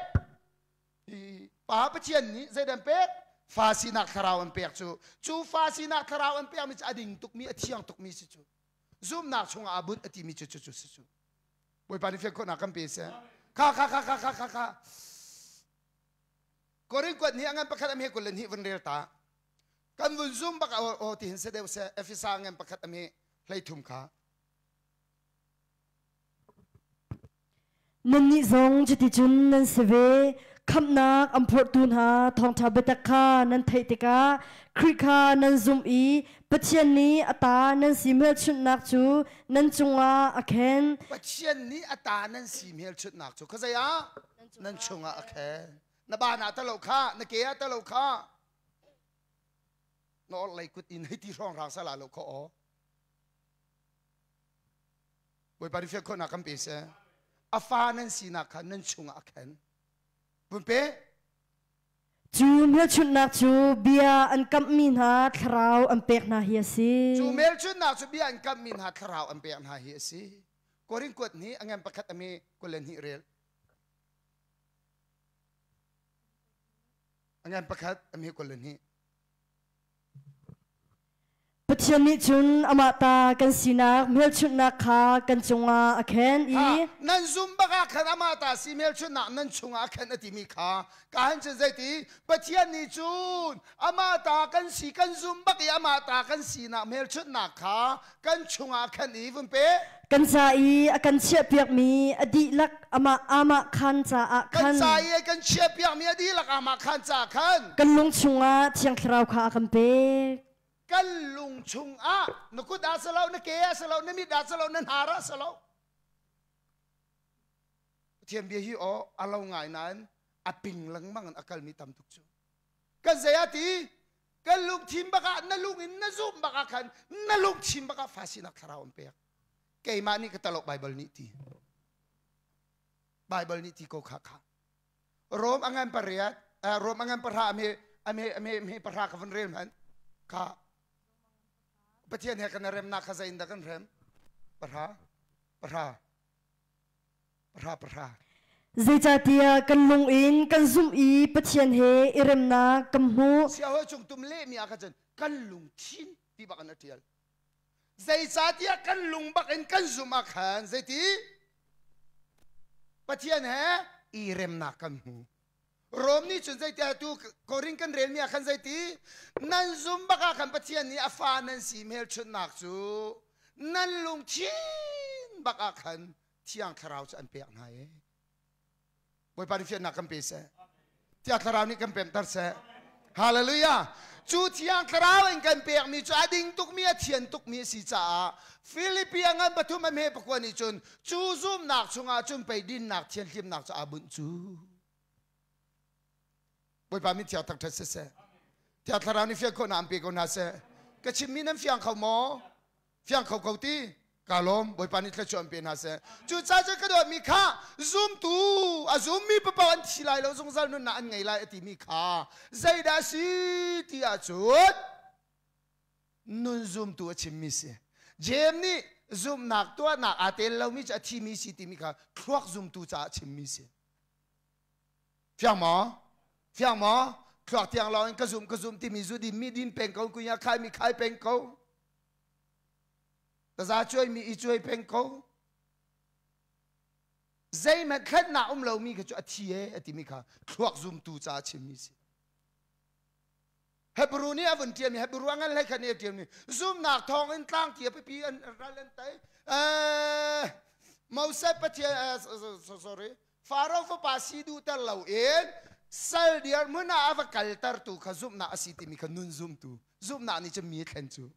pa Pathian nih zeidah an pek fa sinak thlarau an pek cu cu fa sinak thlarau an pekmi cu a ding tukmi a thiang tukmi si cu zumhnak chungah aa bunh a timi cu cu cu si cu Bawipa nih fian khawhnak kan pe seh kha kha kha kha kha kha kha Korin kuat nih a ngan pakhat a hme 22 vun rel ta. Kan vun zum bak aw ti hin se deuh se Efesa ngan pakhat a hme 13 kha. Nannih zong cuticun nan si ve. Khamhnak an phorhtu hna thawngṭha biatak kha nan theih tikah Khrih kha nan zumh i Pathian nih a ta nan si hmelchunhnak cu nan cungah a khen. Pathian nih a ta nan si hmelchunhnak cu khuazei ah nan chungah a khen. Na ban ah talo kha na ke ah talo kha na orhlei kut in hei ti hrawng rang sala lo kho aw Bawipa nih fian khawhnak kan pe seh a fa nan sinak kha nan chungah a khen vun pe Cu hmelchunhnak cu bia an kamhmi hna thlarau an pek hna hi a si. Cu hmelchunhnak cu bia an kamhmi hna thlarau an pek hna hi a si. Korin kuat nih a ngan pakhat a mi 22 rel. A ngan pakhat a mi 22. Pathian nih cun amah ta kan sinak hmelchunhnak kha kan cungah a khen i nan zum bak ah khan amah ta si hmelchunhnak nan chungah a khen a timi kha ka han cun zeiti Pathian nih cun amah ta kan si kan zum bak i amah ta kan sinak hmelchunhnak kha kan chungah a khen i vun pe kan ca i a kan chiahpiakmi a dihlak amah amah khan caah khan kan ca i a kan chiahpiakmi a dihlak amah khan caah khan kan lung chungah Thiang Thlarau kha a kan pek. Kan lung chungah na kut ah si lo na ke ah si lo na mit ah si lo na hnar ah si lo Pathian bia hi aw a lo ngai nain a ping lengmang in a kalmi tam tuk cu kan zei ah ti kan lungthin bak ah na lung in na zumh bak ah khan na lungthin bak ah fa sinak thlarau an pek keimah nih ka talo Bible nih ti Bible nih ti ko kha kha Rom angan pariat Rom angan pahra ame ame ame ame pahra ka van rel man kha Pathian he kan remnak kha zei in dah kan rem pahra pahra Pahra pahra. Zeicahtiah kan lung in kan zumh i Pathian he i remnak kan hmuh. Siahawi cung tum lehmi ah khan cun kan lungthin ti bak in a ṭial. Zeicahtiah kan lung bak in kan zumh ah khan zeiti Pathian he i remnak kan hmu. Rom nih cun zeiti tu Korin kan relmi ah khan zeiti nan zum bak ah khan Pathian nih a fa nan si hmelchunhnak cu nan lungthin bak ah khan Thiang Thlarau cu an pek hna i Bawipa nih fiannak kan pe seh. Thiang Thlarau nih kan pemter seh. Hallelujah. Cu Thiang Thlarau in kan pekmi cu a ding tukmi a thian tukmi a si caah Filipi a ngan pathum a hme pakua nih cun cu zumnak chungah cun pei dinnak thianhlimnak cu aa bunh cu. Bawipa min thiang thangṭhat siseh. Thiang Thlarau nih fian khawhnak an pe ko hna seh. Ka chimmi nan fiang kho maw? Fiang kho ko ti? Ka lawm. Bawipa nih thluachuah an pe hna seh. Cucaah cun ka dawtmi kha zumtu a zummi paoh an thi lai lo zungzal nunnak an ngei lai a timi kha zeidah a si ti ahcun nun zumtu a chimmi si. Jeim nih zumhnak tuahnak aa tel lomi cu a thimi si timi kha thluak zumtu caah a chimmi si. Fiang maw? Fiang maw? Thluak tiang lawng in ka zum ka zum timi zu din mi din peng ko kunya khai mi khai peng ko. Taza cuai mi i cuai peng ko. Zeihmanh thlennak um lomi kha cu a thi e a timi kha thluak zumtu ca chimmi si. Hebrew nih a vun ṭialmi Hebrew a ngan hlei khat nih a ṭialmi zumnak thawng in tlang tia pipi an ral an tei. Moses Pathian sorry Faro fapa si duhter loin sal dirhmun ah a va kaltertu kha zumhnak a si timi kha nun zumtu zumhnak nih cun mi a thlen cu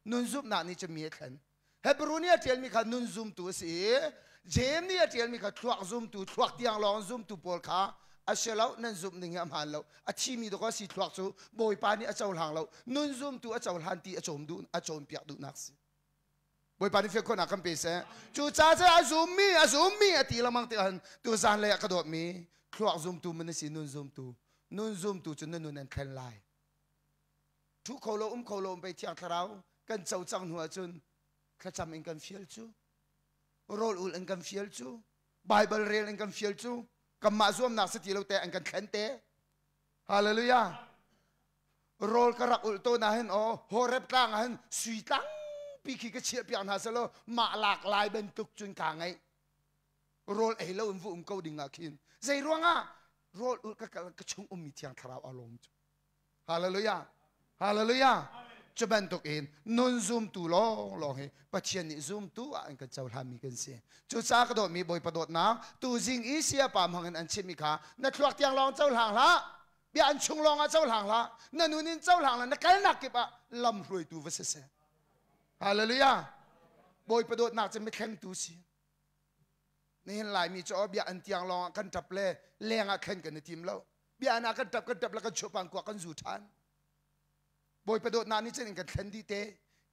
nun zumhnak nih cun mi a thlen Hebrew nih a ṭialmi kha nun zumtu a si i James nih a ṭialmi kha thluak zumtu thluak tiang lawng zumtu pawl kha a si lo nan zumh ning hi a hmaan lo a thimi dawk a si thluak cu Bawipa nih a cohlang lo nun zumtu a cohlan ti a cawm duh a cawnpiak duhnak si Bawipa nih fian khawhnak kan pe seh. Cu ca cu a zummi a zummi a ti lengmang tikah hin tu zan lei ah ka dawtmi thluak zumtu man si nun zumtu nun zumtu cu na nun an thlen lai. Thu kho lo um kho lo um pei thiang thlarau kan co cang hnu ahcun thlacam in kan fial cu rawl ul in kan fial cu Bible rel in kan fial cu kanmah zuamnak si ti lo te an kan thlen te. Hallelujah. Rawl ka rak ulh tawn ah hin aw Horeb tlang ah hin sui tlangpi khi ka chiah piak hna selaw mah lak lai bantuk cun kaa ngaih rawl ei lo in vu um ko ding ah khin zei ruangah rawl ulh ka kal ka chung ummi thiang thlarau a lawm cu hallelujah hallelujah cu bantuk in nun zumtu lawng lawng hi Pathian nih zumtu ah an kan cohlanmi kan si cucaah ka dawtmi Bawipa dawtnak tuzing i sayapa hmang in an chimmi kha na thluak tiang lawng cohlang hlah bia an chung lawng ah cohlang hlah na nun in cohlang la na kalnak kip ah lam hruaitu va si seh hallelujah bawipa dawtnak cu mithlengtu si nihin laimi cu bia an tiang lawng ah kan tap le leng ah thlen kan i tim lo bia an ah kan tap kan tap le kan chupan kuak kan zu than bawipa dawtnak nih cun in kan thlen dih te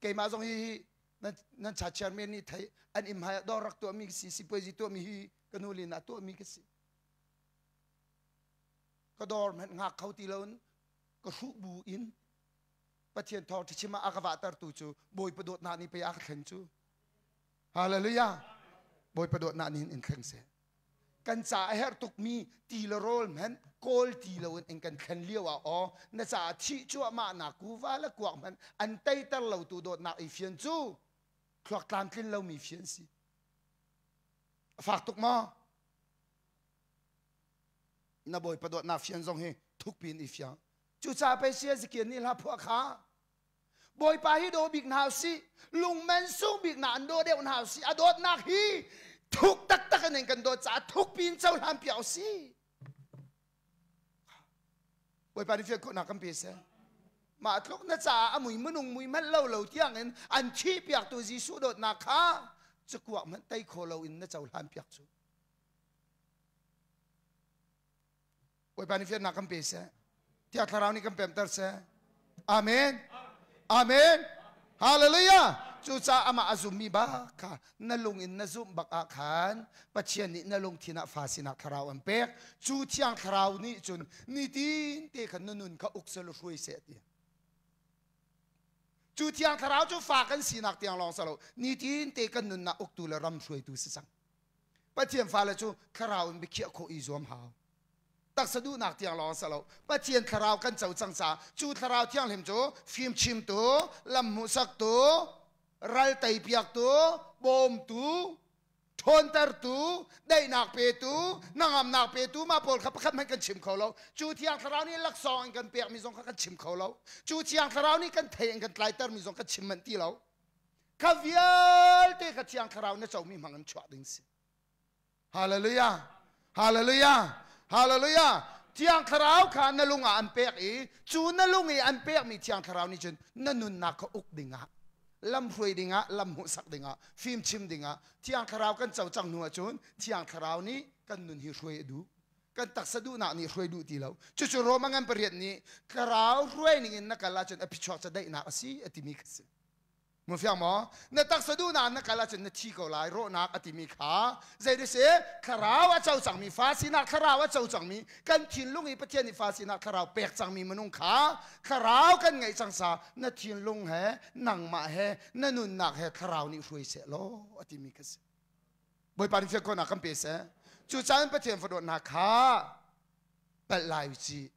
keimah zong hi nan nan cha chairman nih thei an im hai dor rak tuah mi si sipuazi tuah mi hi ka nu lin ah tuah mi ka si ka dawr hmanh hngak kho ti loin ka hruh bu in Pathian thawng ṭhichim ah a ka vahtertu cu Bawipa dawtnak nih pei a ka thlen cu. Hallelujah. Bawipa dawtnak nih in thleng seh. Kan ca a herh tukmi ti le rawl hmanh kawl ti loin in kan thlen lio ah aw na caah thih cuahmah nak kuva le kuak hmanh an teiter lotu dawtnak i fian cu thluak tlamtlin lomi fian si. A fak tuk maw? Na bawipa dawtnak fian zong hi thukpi in i fiang cucaah pei sia zikian nih hla phuah kha bawipa hi daw bik hna usih lungmen sung bik na an daw deuh hna usih a dawtnak hi thuk taktak in kan dawt caah thukpi in cohlan piak usih bawipa nih fian khawhnak kan pe seh mah tluk na caah a mui minung mui hmanh lo lo tiang in an thih piaktu Jesuh dawtnak kha cakuak hmanh tei kho lo in na cohlan piak cu Bawipa nih fiannak kan pe seh. Thiang Thlarau nih kan pemter seh. Amen. Amen. Hallelujah. Cucaah amah a zummi bak kha na lung in na zumh bak ah khan Pathian nih na lungthin ah fa sinak thlarau an pek. Cu Thiang Thlarau nih cun nitin te khan na nun kha uk seh law hruai seh ti. Cu Thiang Thlarau cu fa kan sinak tiang lawng si lo nitin te kan nunnak uktu le ram hruaitu si cang. Pathian fale cu thlarau in biakhiah khawh i zuam hau. Taksa duhnak tiang lawng si lo. Pathian thlarau kan co cang caah cu thlarau thianghlim cu fimchimtu, lam hmuhsaktu, ral teipiaktu, bawmtu, ṭhawntertu, daihnak petu, hnangamnak petu mah pawl kha pakhat hmanh kan chim kho lo. Cu thiang thlarau nih laksawng in kan pekmi zong kha kan chim kho lo. Cu thiang thlarau nih kan thei in kan tlaitermi zong kan chim manh ti lo. Kha vialte kha thiang thlarau na comi hmang in chuah ding si. Hallelujah. Hallelujah. Hallelujah. Thiang Thlarau kha na lung ah an pek i cu na lung i an pekmi Thiang Thlarau nih cun na nunnak kha uk dingah, lam hruai dingah, lam hmuhsak dingah, fimchim dingah Thiang Thlarau kan co cang hnu ahcun Thiang Thlarau nih kan nun hi hruai a duh. Kan taksa duhnak nih hruai duh ti lo. Cucu Roma ngan pariat nih Thlarau hruai ning in na kal ahcun a phichuak ca daihnak a si a timi kha si. Mu fiang maw? Na taksa duhnak na kal ahcun na thi ko lai, rawhnak a timi kha zei si thlarau a co cangmi fa sinak thlarau a co cangmi kan thinlung i Pathian nih fa sinak thlarau pek cangmi minung kha thlarau kan ngeih cang sa na thinlung he nangmah he na nunnak he thlarau nih hruai seh law a timi kha si. Bawipa nih fian khawhnak kan pe seh. Cucaah Pathian fadawtnak kha palh lai u cih.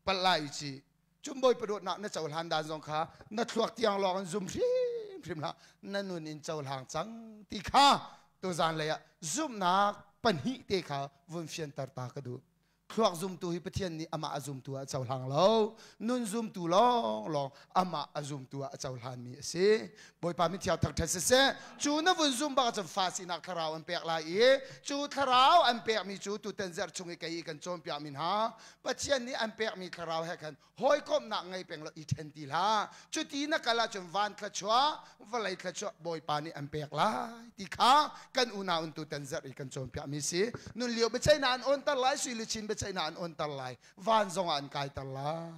Palh lai u cih. Cun Bawipa dawtnak na cohlan dan zong kha na thluak tiang lawng in zum hrimhrim hlah, na nun in cohlang cang ti kha tuzan lei ah zumhnak pahnih te kha vun fianter ta ka duh. Thluak zumtu hi Pathian nih amah a zumtu ah a cohlang lo. Nun zumtu lawnglawng amah a zumtu ah a cohlanmi a si. Bawipa mithiang thangṭhat siseh, cu na vun zum bak ahcun fa sinak thlarau an pek lai i cu thlarau an pekmi cu tutan zarh chung i kei i kan cawnpiakmi hna Pathian nih an pekmi thlarau he khan hawikomhnak ngei peng law i ṭhen ti hlah. Cuti na kal ahcun van thluachuah, vawlei thluachuah Bawipa nih an pek lai ti kha kan unau in tutan zarh i kan cawnpiakmi si. Nun lio biaceihnak an awnter lai, sui luchin biaceihnak an awnter lai, van zongah an kaiter lai.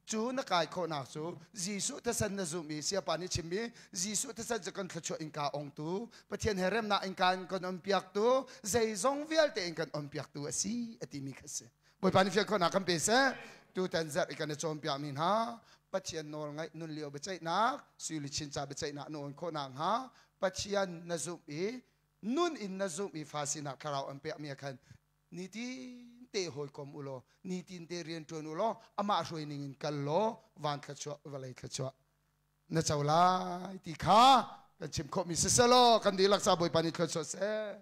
Cu na kai khawhnak cu Jesuh thisen na zumh i Siapa nih chimmi Jesuh thisen cu kan thluachuah innka ongtu, Pathian he remnak innka in kan onpiaktu, zeizong vialte in kan onpiaktu a si a timi kha si. Bawipa nih fian khawhnak kan pe seh. Tutan zarh i kan i cawnpiakmi hna Pathian nawl ngaih nun lio biaceihnak, sui luchin ca biaceihnak na awn khawhnak hnga Pathian na zumh i nun in na zumh i fa sinak thlarau an pekmi ah khan nitin te hawikom u law nitin te rian ṭuan u law amah hruai ning in kal law van thluachuah vawlei thluachuah na co lai ti kha kan chim khawhmi siseh law kan dihlak ca Bawipa nih thluachuah seh.